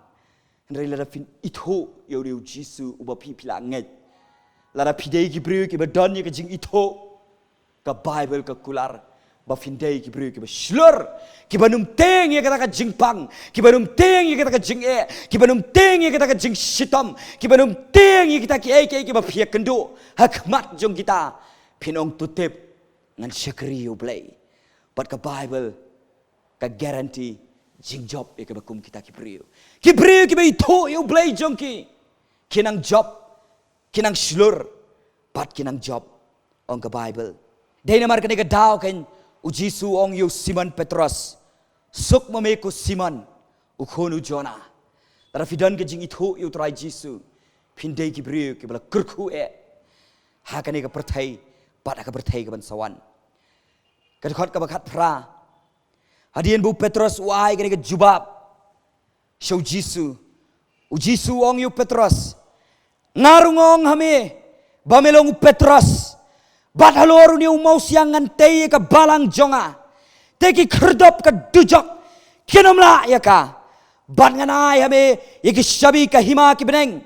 hynrei lada phin ithuh ïa une U Jisu uba phi phi la ngeit, lada phi dei ki briew kiba don ïa ka jingithuh, ka Baibl ka kular ba phin dei ki briew kiba shlur, kiban ym tieng ïa kata ka jingpang, kiban ym tieng ïa kata ka jingeh, kiban ym tieng ïa kata ka jingshitom, kiban ym tieng ïa kita kiei kiei kiba phi ïakynduh ha khmat jong kita. Phin ong, to tip, Ngan shakri ïa U Blei. Bad ka Bible ka guarantee jingjop ïa kiba kum kita ki briew. Ki briew kiba ithuh ïa U Blei jong ki, ki nang jop, ki nang shlur, bad ki nang jop, ong ka Bible. Dei namar kane ka daw kan U Jisu u ong ïa u Simon Petros, "Suk ma me ko Simon, u khun u Jonah. Lada phi don ka jingithuh ïa U Trai Jisu, phin dei ki briew kiba la kyrkhu eh ha kane ka pyrthei bad ha ka pyrthei kaban sa wan." Ka dkhot kaba khatphra. Hadien ba u Petros u ai kane ka jubab sha U Jisu, U Jisu u ong ïa u Petros, "Nga ruh nga ong ha me ba me long u Petros, bad halor une u mawsiang ngan tei ïa ka balang jong nga. Te ki khyrdop ka dujok kin ym lah ïa ka. Bad ngan ai ha me ïa ki shabi ka hima ki bneng.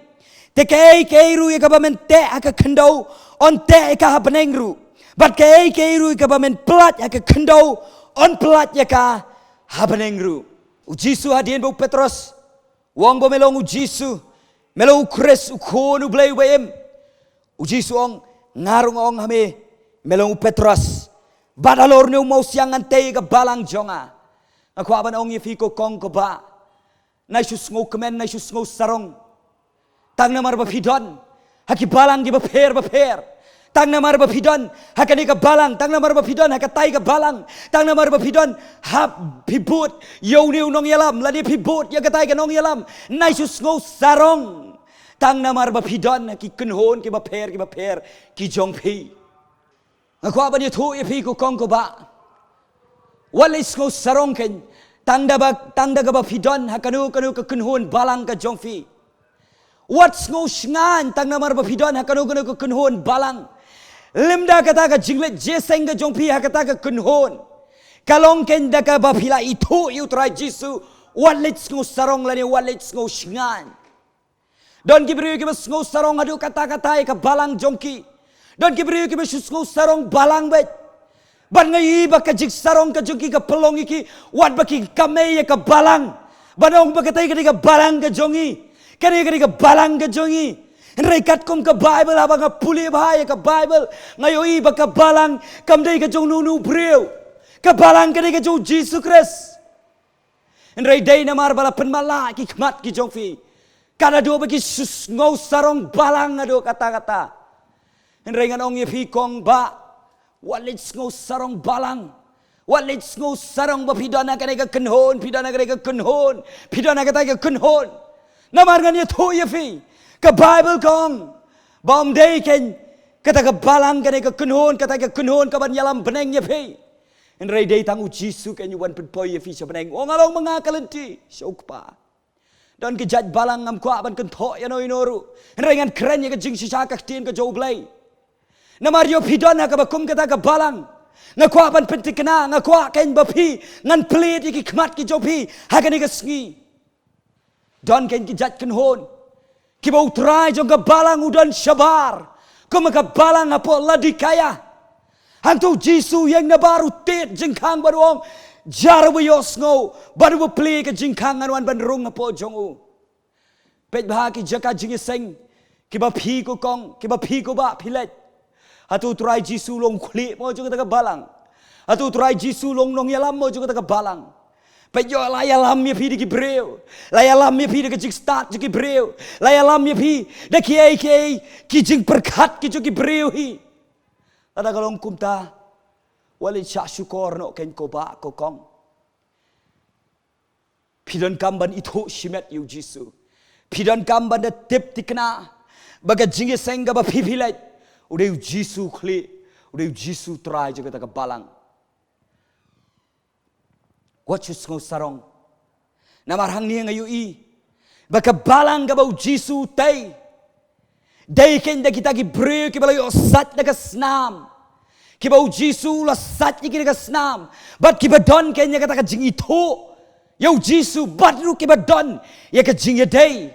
Te kaei kaei ruh ïa kaba men teh ha ka khyndew, yn teh ïa ka ha bneng ruh. Bad kaei kaei ruh ïa kaba men pyllait ha ka khyndew, yn pyllait ïa ka ha bneng ruh." U Jisu, hadien ba u Petros u ong ba me long U Jisu, me long U Khrist, u Khun U Blei uba im, U Jisu u ong, "Nga ruh nga ong ha me, me long u Petros, bad halor une u mawsiang ngan tei ïa ka balang jong nga." Nga kwah ban ong ïa phi ko kong ko bah, nai shu sngewkmen, nai shu sngewsarong. Tang namar ba phi don ha ki balang kiba pher bapher, tang namar ba phi don ha kane ka balang, tang namar ba phi don ha katai ka balang, tang namar ba phi don, hap phi bud ïa une u nongïalam lane phi bud ïa katai ka nongïalam, nai shu sngewsarong. Tang namar ba phi don ha ki kynhun kiba pher kiba pher ki jong phi. Nga kwah ban ïathuh ïa phi ko kong ko bah, wat leit sngewsarong kein tang da ba, tang da kaba phi don ha kano kano ka kynhun balang ka jong phi. Wat sngewsngaiñ tang namar ba phi don ha kano kano ka kynhun balang. Lymda kata ka jingleit jingïaseng ka jong phi ha kata ka kynhun ka long kein da kaba phi la ithuh ïa U Trai Jisu. Wat leit sngewsarong lane wat leit sngewsngaiñ. Don ki briew kiba sngewsarong haduh katta katta ïa ka balang jong ki. Don ki briew kiba shu sngewsarong balang beit. Bad nga ïohi ba ka jingsarong ka jong ki ka pynlong ïa ki wat ba ki kame ïa ka balang. Bad ong ba kata ka dei ka balang ka jong i, kane ka dei ka balang ka jong i. Hynrei katkum ka Baibl, haba nga pule bha ïa ka Baibl, nga ïohi ba ka balang kam dei ka jong uno uno u briew. Ka balang ka dei ka jong U Jisu Khrist. Hynrei dei namar ba la pynmatlah ki khmat ki jong phi, ka la duh ba ki sngewsarong balang haduh katta katta. Hynrei ngan ong ïa phi kong bah, wat leit sngewsarong balang. Wat leit sngewsarong ba phi don ha kane ka kynhun, phi don ha kane ka kynhun, phi don ha kata ka kynhun. Namar ngan ïathuh ïa phi, ka Baibl ka ong ba ym dei kein kata ka balang, kane ka kynhun, kata ka kynhun kaban ïalam bneng ïa phi. Hynrei dei tang U Jisu kein uban pynpoi ïa phi sha bneng. U ong, nga long ma nga ka lynti sha U Kpa. Don ki jait balang, ngam kwah ban kynthoh ïano ïano ruh, hynrei ngan kren ïa ka jingshisha ka ktien ka jong U Blei. Namar ïoh phi don ha kaba kum kata ka balang, nga kwah ban pynthikna, nga kwah kein ba phi, ngan plie ïa ki khmat ki jong phi ha kane ka sngi. Don kein ki jait kynhun kiba U Trai jong ka balang u don shabar, kum ka balang hapoh Laodikaia. Hangto U Jisu u ïeng nabar, u tied jingkhang bad u ong, jar uba ïohsngew bad uba plie ka jingkhang, ngan wan ban rung hapoh jong u. Peit bha ki jaka jingïaseng kiba phi ko kong, kiba phi ko bah phi leit. Hato U Trai Jisu u long u khlieh mo jong kata ka balang? Hato U Trai Jisu u long u nongïalam mo jong kata ka balang? Peit ïoh, la ïalam ïa phi da ki briew, la ïalam ïa phi da ka jingstad jong ki briew, la ïalam ïa phi da kiei kiei ki jingpyrkhat ki jong ki briew hi. Lada ka long kumta, wat leit shah shukor noh kein ko bah ko kong. Phi donkam ban ithuh shimet ïa U Jisu. Phi donkam ban da tip thikna ba ka jingïaseng kaba phi phi leit, u dei U Jisu u khlieh, u dei U Jisu u Trai jong kata ka balang. Wat shu sngewsarong. Namar hangne nga ïohi ba ka balang kaba U Jisu u tei, dei kein da kita ki briew kiba la ïoh sait da ka snam, kiba U Jisu u la sait ïa ki da ka snam, bad kiba don kein ïa kata ka jingithuh ïa U Jisu, bad ruh kiba don ïa ka jingïadei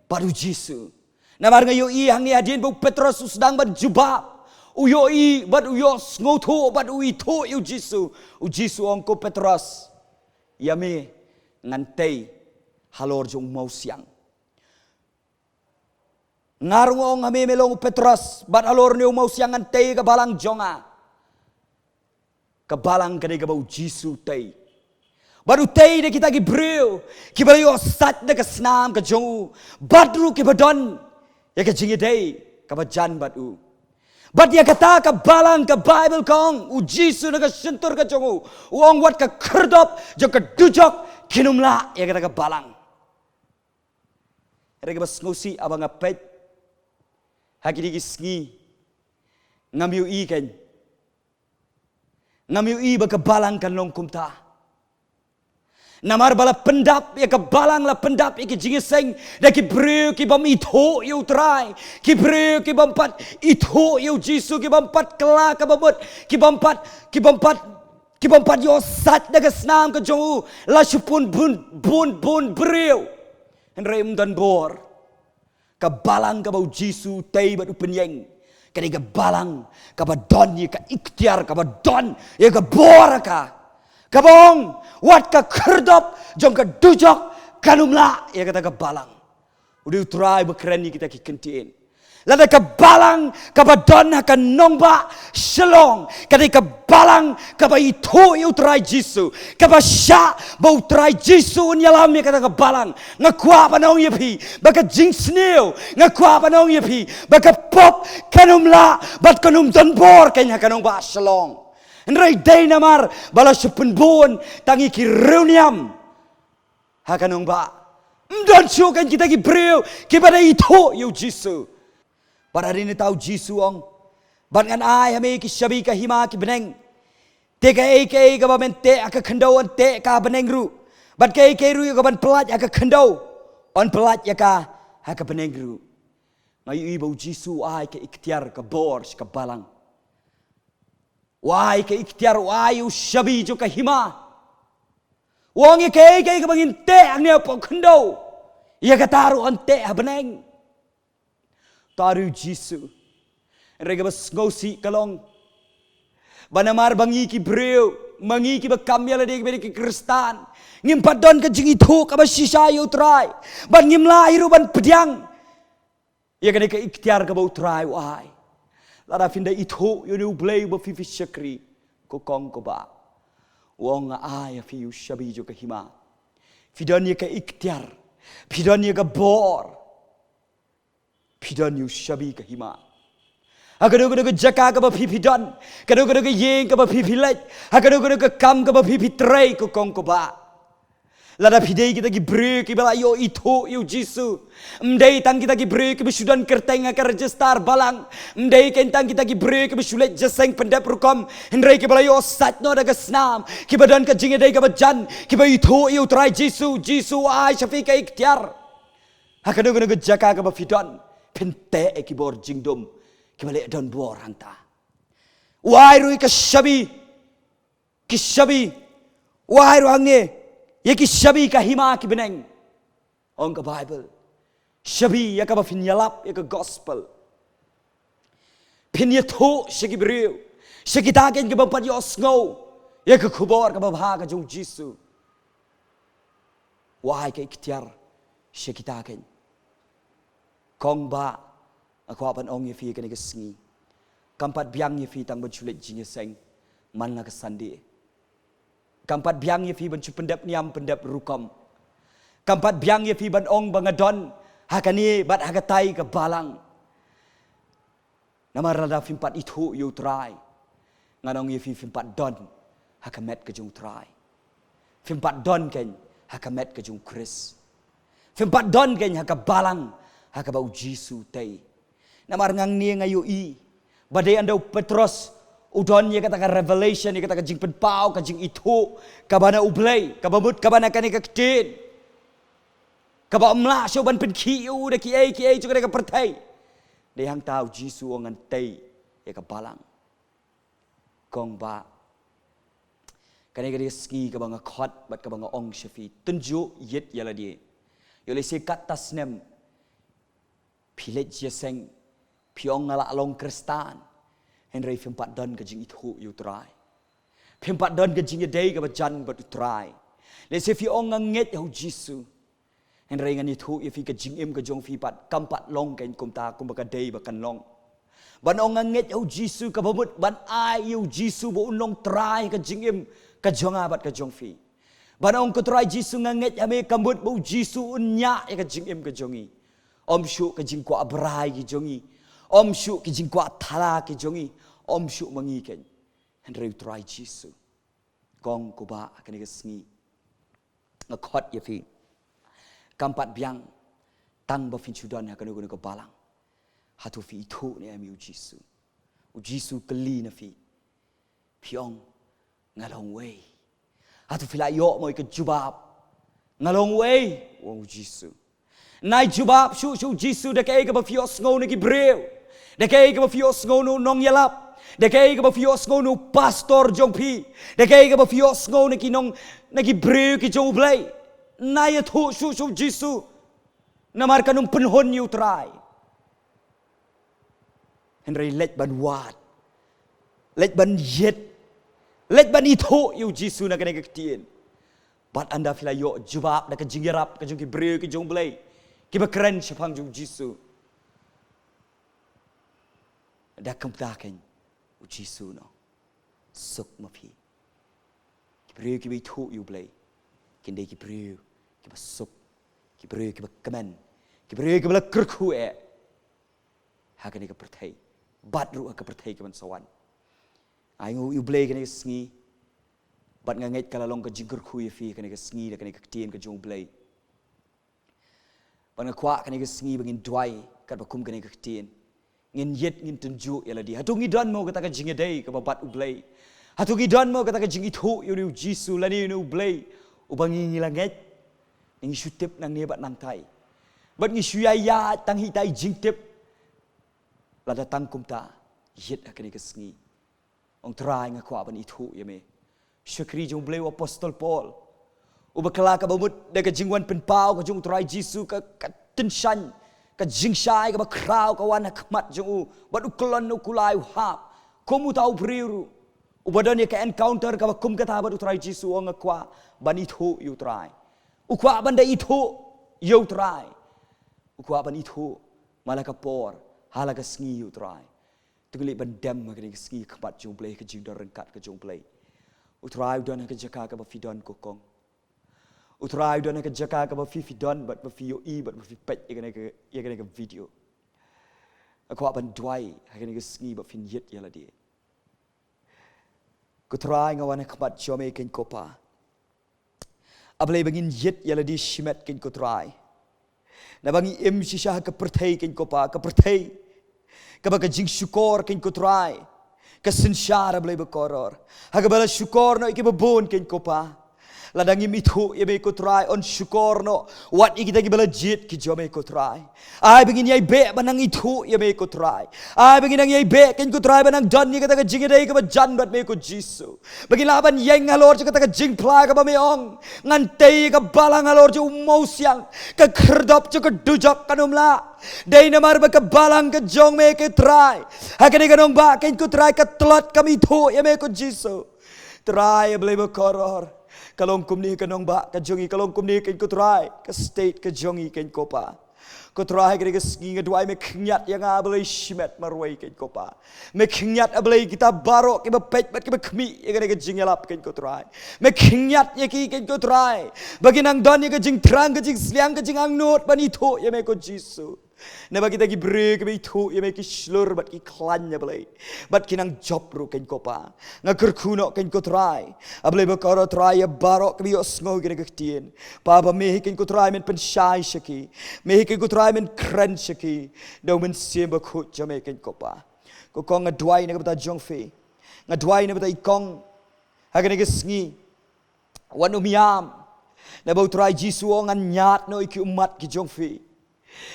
bad U Jisu. Namar nga ïohi hangne hadien ba u Petros u sdang ban jubab, u ïohi bad u ïohsngewthuh bad u ithuh ïa U Jisu. U Jisu u ong, ko Petros, ïa me ngan tei halor jong u mawsiang. Nga ruh nga ong ha me, me long u Petros, bad halor une u mawsiang ngan tei ïa ka balang jong nga. Ka balang ka dei kaba u Jisu u tei. Bad u tei da kita ki briew kiba la ïoh sait da ka snam ka jong u. Bad ruh kiba don ïa ka jingïadei kaba jan bad u. Bad ïa kata ka balang, ka Baibl ka ong, u Jisu na ka shyntur ka jong u u ong, wat ka khyrdop jong ka dujok kin ym lah ïa kata ka balang. Hynrei kaba sngewsih, haba nga peit ha kine ki sngi, ngam ïohi kein, ngam ïohi ba ka balang kan long kumta. Namar ba la pyndap ïa ka balang, la pyndap ïa ki jingïaseng da ki briew ki bym ithuh ïa u Trai, ki briew ki bym pat ithuh ïa u Jisu, ki bym pat kylla kaba mut, ki bym pat, ki bym pat, ki bym pat ïoh sait da ka snam ka jong u, la shu pun bun, bun, bun briew, hynrei ym don bor. Ka balang kaba u Jisu u tei bad u pynïeng, ka dei ka balang kaba don ïa ka iktiar, kaba don ïa ka bor ha ka, kaba ong, wat ka khyrdop jong ka dujok kan ym lah ïa kata ka balang. U dei u Trai ba kren ïa kita ki kyntien. Lada ka balang kaba don ha ka nongbah Shillong ka dei ka balang kaba ithuh ïa u Trai Jisu, kaba shah ba u Trai Jisu un ïalam ïa kata ka balang, nga kwah ban ong ïa phi ba ka jingsniew, nga kwah ban ong ïa phi ba ka pop kan ym lah bad kan ym don bor kein ha ka nongbah Shillong. Hynrei dei namar ba la shu pynbun tang ïa ki riewniam ha ka nongbah. Ym don shuh kein kita ki briew kiba da ithuh ïa u Jisu. Bad hadien kata u Jisu u ong, bad ngan ai ha me ki shabi ka hima ki bneng. Te kaei kaei kaba men teh ha ka khyndew yn teh ka ha bneng ruh. Bad kaei kaei ruh kaban pyllait ha ka khyndew yn pyllait ïa ka ha ka bneng ruh. Nga ïohi ba u Jisu u ai ka iktiar, ka bor sha ka balang. U ai ka iktiar, u ai u shabi jong ka hima. U ong, ïa kaei kaei kaba ngin teh hangne hapoh khyndew, ïa kata ruh yn teh ha bneng. Uta ruh u Jisu. Hynrei kaba sngewsih ka long ba namar ba ngi ki briew, ma ngi kiba kam ïa lade kiba dei ki Khristan, ngim pat don ka jingithuh kaba shisha ïa u Trai, bad ngim lah hi ruh ban pdiang ïa kane ka iktiar kaba u Trai u ai. Lada phin da ithuh ïa une u Blei uba phi phi shakri, ko kong ko bah, u ong, nga ai ha phi u shabi jong ka hima. Phi don ïa ka iktiar, phi don ïa ka bor, phi don ïa u shabi ka hima. Ha kano kano ka jaka kaba phi phi don, kano kano ka ïing kaba phi phi leit, ha kano kano ka kam kaba phi phi trei, ko kong ko bah, lada phi dei kita ki briew kiba la ïoh ithuh ïa u Jisu, ym dei tang kita ki briew kiba shu don kyrteng ha ka register balang, ym dei kein tang kita ki briew kiba shu leit jingïaseng pyndep rukom, hynrei kiba la ïoh sait noh da ka snam, kiba don ka jingïadei kaba jan, kiba ithuh ïa u Trai Jisu, Jisu u ai sha phi ka iktiar. Ha kano kano ka jaka kaba phi don, phin teh ïa ki bor jingdum kiba leh don bor hangta. U ai ruh ïa ka shabi, ki shabi, u ai ruh hangne ïa ki shabi ka hima ki bneng. Ong ka Baibl, shabi ïa kaba phin ïalap ïa ka gospel, phin ïathuh sha ki briew, sha kita kein kiba ym pat ïohsngew ïa ka khubor kaba bha ka jong u Jisu. U ai ka iktiar sha kita kein. Kong bah, nga kwah ban ong ïa phi kane ka sngi, kam pat biang ïa phi tang ban shu leit jingïaseng man la ka Sunday. Kam pat biang ïa phi ban shu pyndep niam pyndep rukom. Kam pat biang ïa phi ban ong ba nga don ha kane bad ha katai ka balang. Namar lada phim pat ithuh ïa u Trai, ngan ong ïa phi, phim pat don ha ka met ka jong u Trai. Phim pat don kein ha ka met ka jong u Khrist. Phim pat don kein ha ka balang ha kaba u Jisu u tei. Namar nga hangne nga ïohi ba dei ynda u Petros u don ïa kata ka revelation, ïa kata ka jingpynpaw, ka jingithuh kaba na u Blei, kaba mut kaba na kane ka ktien, kaba ym lah shuh ban pynkhih ïa u da kiei kiei jong kane ka pyrthei. Dei hangta u Jisu u ong, ngan tei ïa ka balang. Kong bah, kane ka dei ka sngi kaba nga khot bad kaba nga ong sha phi, tynjuh ïit ïa lade. Ïoh lehse katto snem phi leit jingïaseng, phi ong, nga lah long Khristan, hynrei phim pat don ka jingithuh ïa u Trai. Phim pat don ka jingïadei kaba jan bad u Trai. Lehse phi ong, nga ngeit ha u Jisu, hynrei ngan ïathuh ïa phi, ka jingim ka jong phi pat kam pat long kein kumta kumba ka dei ba kan long. Ban ong nga ngeit ha u Jisu kaba mut ban ai ïa u Jisu ba un long Trai ka jingim ka jong nga bad ka jong phi. Ban ong ko Trai Jisu nga ngeit ha me ka mut ba u Jisu un ñiah ïa ka jingim ka jong ngi. Ym shuh ka jingkwah brai ki jong ngi. Ym shuh ki jingkwah thala ki jong ngi. Ym shuh ma ngi keiñ. Hynrei u Trai Jisu. Kong ko Bah ha kane ka sngi. Nga khot ïa phi. Kam pat biang tang ba phin shu don ha kano kano ka balang. Hato phi ithuh ne em ïa u Jisu. U Jisu u kylli na phi. Phi ong nga long uei. Hato phi la ïoh mo ïa ka jubab. Nga long uei, u ong u Jisu. Nai jubab shuh sha u Jisu da kaei kaba phi ïohsngew na ki briew. Da kaei kaba phi ïohsngew na u nongïalap. Da kaei kaba phi ïohsngew na u pastor jong phi. Da kaei kaba phi ïohsngew na ki nong, na ki briew ki jong u Blei. Nai ïathuh shuh sha u Jisu. Namar kan ym pynhun ïa u Trai. Hynrei leit ban wad. Leit ban ïeit. Leit ban ithuh ïa u Jisu na kane ka ktien. Bad ynda phi la ïoh jubab da ka jingïarap ka jong ki briew ki jong u Blei. Kiba kren shaphang jong u Jisu. Da kumta keiñ u Jisu un ong suk ma phi. Ki briew kiba ithuh ïa u Blei kin dei ki briew kiba suk, ki briew kiba kmen, ki briew kiba la kyrkhu eh ha kane ka pyrthei bad ruh ha ka pyrthei kaban sa wan. Ai nguh ïa u Blei kane ka sngi. Bad nga ngeit ka la long ka jingkyrkhu ïa phi kane ka sngi da kane ka ktien ka jong u Blei. Bad nga kwah kane ka sngi ba ngin duwai katba kum kane ka ktien. Ngin ïeit, ngin tynjuh ïa lade. Hato ngi don mo kata ka jingïadei kaba bad u Blei? Hato ngi don mo kata ka jingithuh ïa une u Jisu lane ïa une u Blei uba ngi, ngi la ngeit? Ngi shu tip nangne bad nangtai. Bad ngi shu ïaid tang hi tai jingtip. Lada tang kumta, ïeit ha kane ka sngi. Ong Trai nga kwah ban ithuh ïa me. Shakri jong u Blei u apostol Paul. Uba kylla kaba mut da ka jingwan pynpaw ka jong u Trai Jisu ka, ka tyngshaiñ, ka jingshai kaba khraw ka wan ha khmat jong u. Bad u kyllon u kulai u hap. Kum uta u briew ruh. Uba don ïa ka encounter kaba kum kata bad u Trai Jisu ong nga kwah ban ithuh ïa u Trai. U kwah ban da ithuh ïa u Trai. U kwah ban ithuh man la ka por ha la ka sngi ïa u Trai. Te ngi leit ban dem ha kane ka sngi ha khmat jong u Blei, ka jingdon ryngkat ka jong u Blei. U Trai u don ha ka jaka kaba phi don ko kong. U Trai u don ha ka jaka kaba phi, phi don bad ba phi ïohi bad ba phi peit ïa kane ka, ïa kane ka video. Nga kwah ban duwai ha kane ka sngi ba phin ïeit ïa lade. Ko Trai nga wan ha khmat jong me keiñ ko Pa. A Blei ba ngin ïeit ïa lade shimet keiñ ko Trai. Naba ngi im shisha ha ka pyrthei keiñ ko Pa, ka pyrthei kaba ka jingshukor keiñ ko Trai ka synshar a Blei ba koror. Ha kaba la shukor noh ïa kiba bun keiñ ko Pa. Lada ngim ithuh ïa me ko Trai, yn shukor noh wat ïa kita kiba la jied ki jong me ko Trai. Ai ba ngin ïai beh ban nang ithuh ïa me ko Trai. Ai ba ngin nang ïai beh keiñ ko Trai ban nang don ïa kata ka jingïadei kaba jan bad me ko Jisu. Ba ngin lah ban ïeng halor jong kata ka jingphla kaba me ong, ngan tei ïa ka balang halor jong u mawsiang, ka khyrdop jong ka dujok kan ym lah. Dei namar ba ka balang ka jong me ko Trai. Ha kane ka nongbah keiñ ko Trai ka tlot kam ithuh ïa me ko Jisu. Trai a Blei ba koror. Ka long kumne ka nongbah ka jong ngi, ka long kumne keiñ ko Trai ka state ka jong ngi keiñ ko Pa. Ko Trai ha kane ka sngi nga duwai me khynñiat ïa nga a Blei shimet marwei keiñ ko Pa. Me khynñiat a Blei kita baroh kiba peit bad kiba khmih ïa kane ka jingïalap keiñ ko Trai. Me khynñiat ïa ki keiñ ko Trai. Ba kin nang don ïa ka jingthrang, ka jingsliang, ka jingangnud ban ithuh ïa me ko Jisu. Naba kita ki briew kiba ithuh ïa me ki shlur bad ki khlaiñ a Blei. Bad ki nang jop ruh keiñ ko Pa. Nga kyrkhu noh keiñ ko Trai. A Blei ba koror Trai ïa baroh kiba ïohsngew ïa kane ka ktien. Pa ba me hi keiñ ko Trai men pynshai sha ki. Me hi keiñ ko Trai men kren sha ki. Da u Mynsiem Bakhuid jong me keiñ ko Pa. Ko kong nga duwai na ka bynta jong phi. Nga duwai na ka bynta i kong. Ha kane ka sngi. Wan ym ïam. Naba u Trai Jisu u ong ngan ñiad noh ïa ki ummat ki jong phi.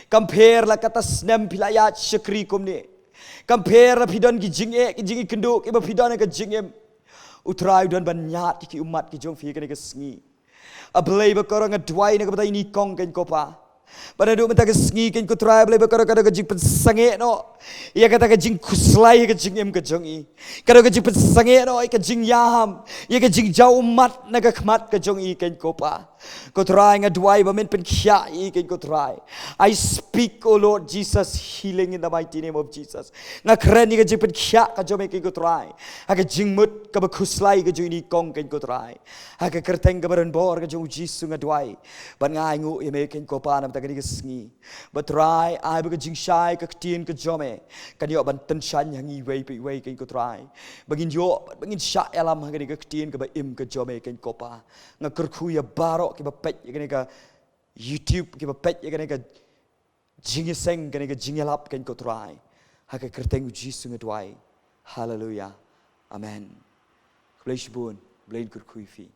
Kam pher la kata snem phi la ïaid shakri kumne. Kam pher la phi don ki jingeh, ki jingïakynduh kiba phi don ha ka jingim. U Trai u don ban ñiad ïa ki ummat ki jong phi ha kane ka sngi. A Blei ba koror nga duwai na ka bynta ine i kong keiñ ko Pa. Ba naduh mynta ka sngi keiñ ko Trai a Blei ba ka don ka jingpynsangeh noh ïa kata ka jingkhuslai ha ka jingim ka jong i. Ka don ka jingpynsangeh noh ïa ka jingïaham, ïa ka jingjaw ummat na ka khmat ka jong i keiñ ko Pa. Ko Trai, nga duwai ba men pynkhiah ïa i, keiñ ko Trai. I speak, oh Lord Jesus, healing in the mighty name of Jesus. Nga kren ïa ka jingpynkhiah ka jong me, keiñ ko Trai, ha ka jingmut kaba khuslai ka jong ine i kong, keiñ ko Trai. Ha ka kyrteng kaba ren bor ka jong u Jisu nga duwai bad nga ainguh ïa me, keiñ ko Pa, namar kane ka sngi. Ba Trai, ai ba ka jingshai ka ktien ka jong me kan ïoh ban tyngshaiñ ha ngi iwei pa iwei, keiñ ko Trai. Ba ngin ïoh, ba ngin shah ïalam ha kane ka ktien kaba im ka jong me, keiñ ko Pa. Nga kyrkhu ïa baroh kiba peit ïa kane ka YouTube, kiba peit ïa kane ka jingïaseng, kane ka jingïalap, keiñ ko Trai. Ha ka kyrteng u Jisu nga duwai. Haleluya. Amen. Khublei shibun, Blei un kyrkhu ïa phi.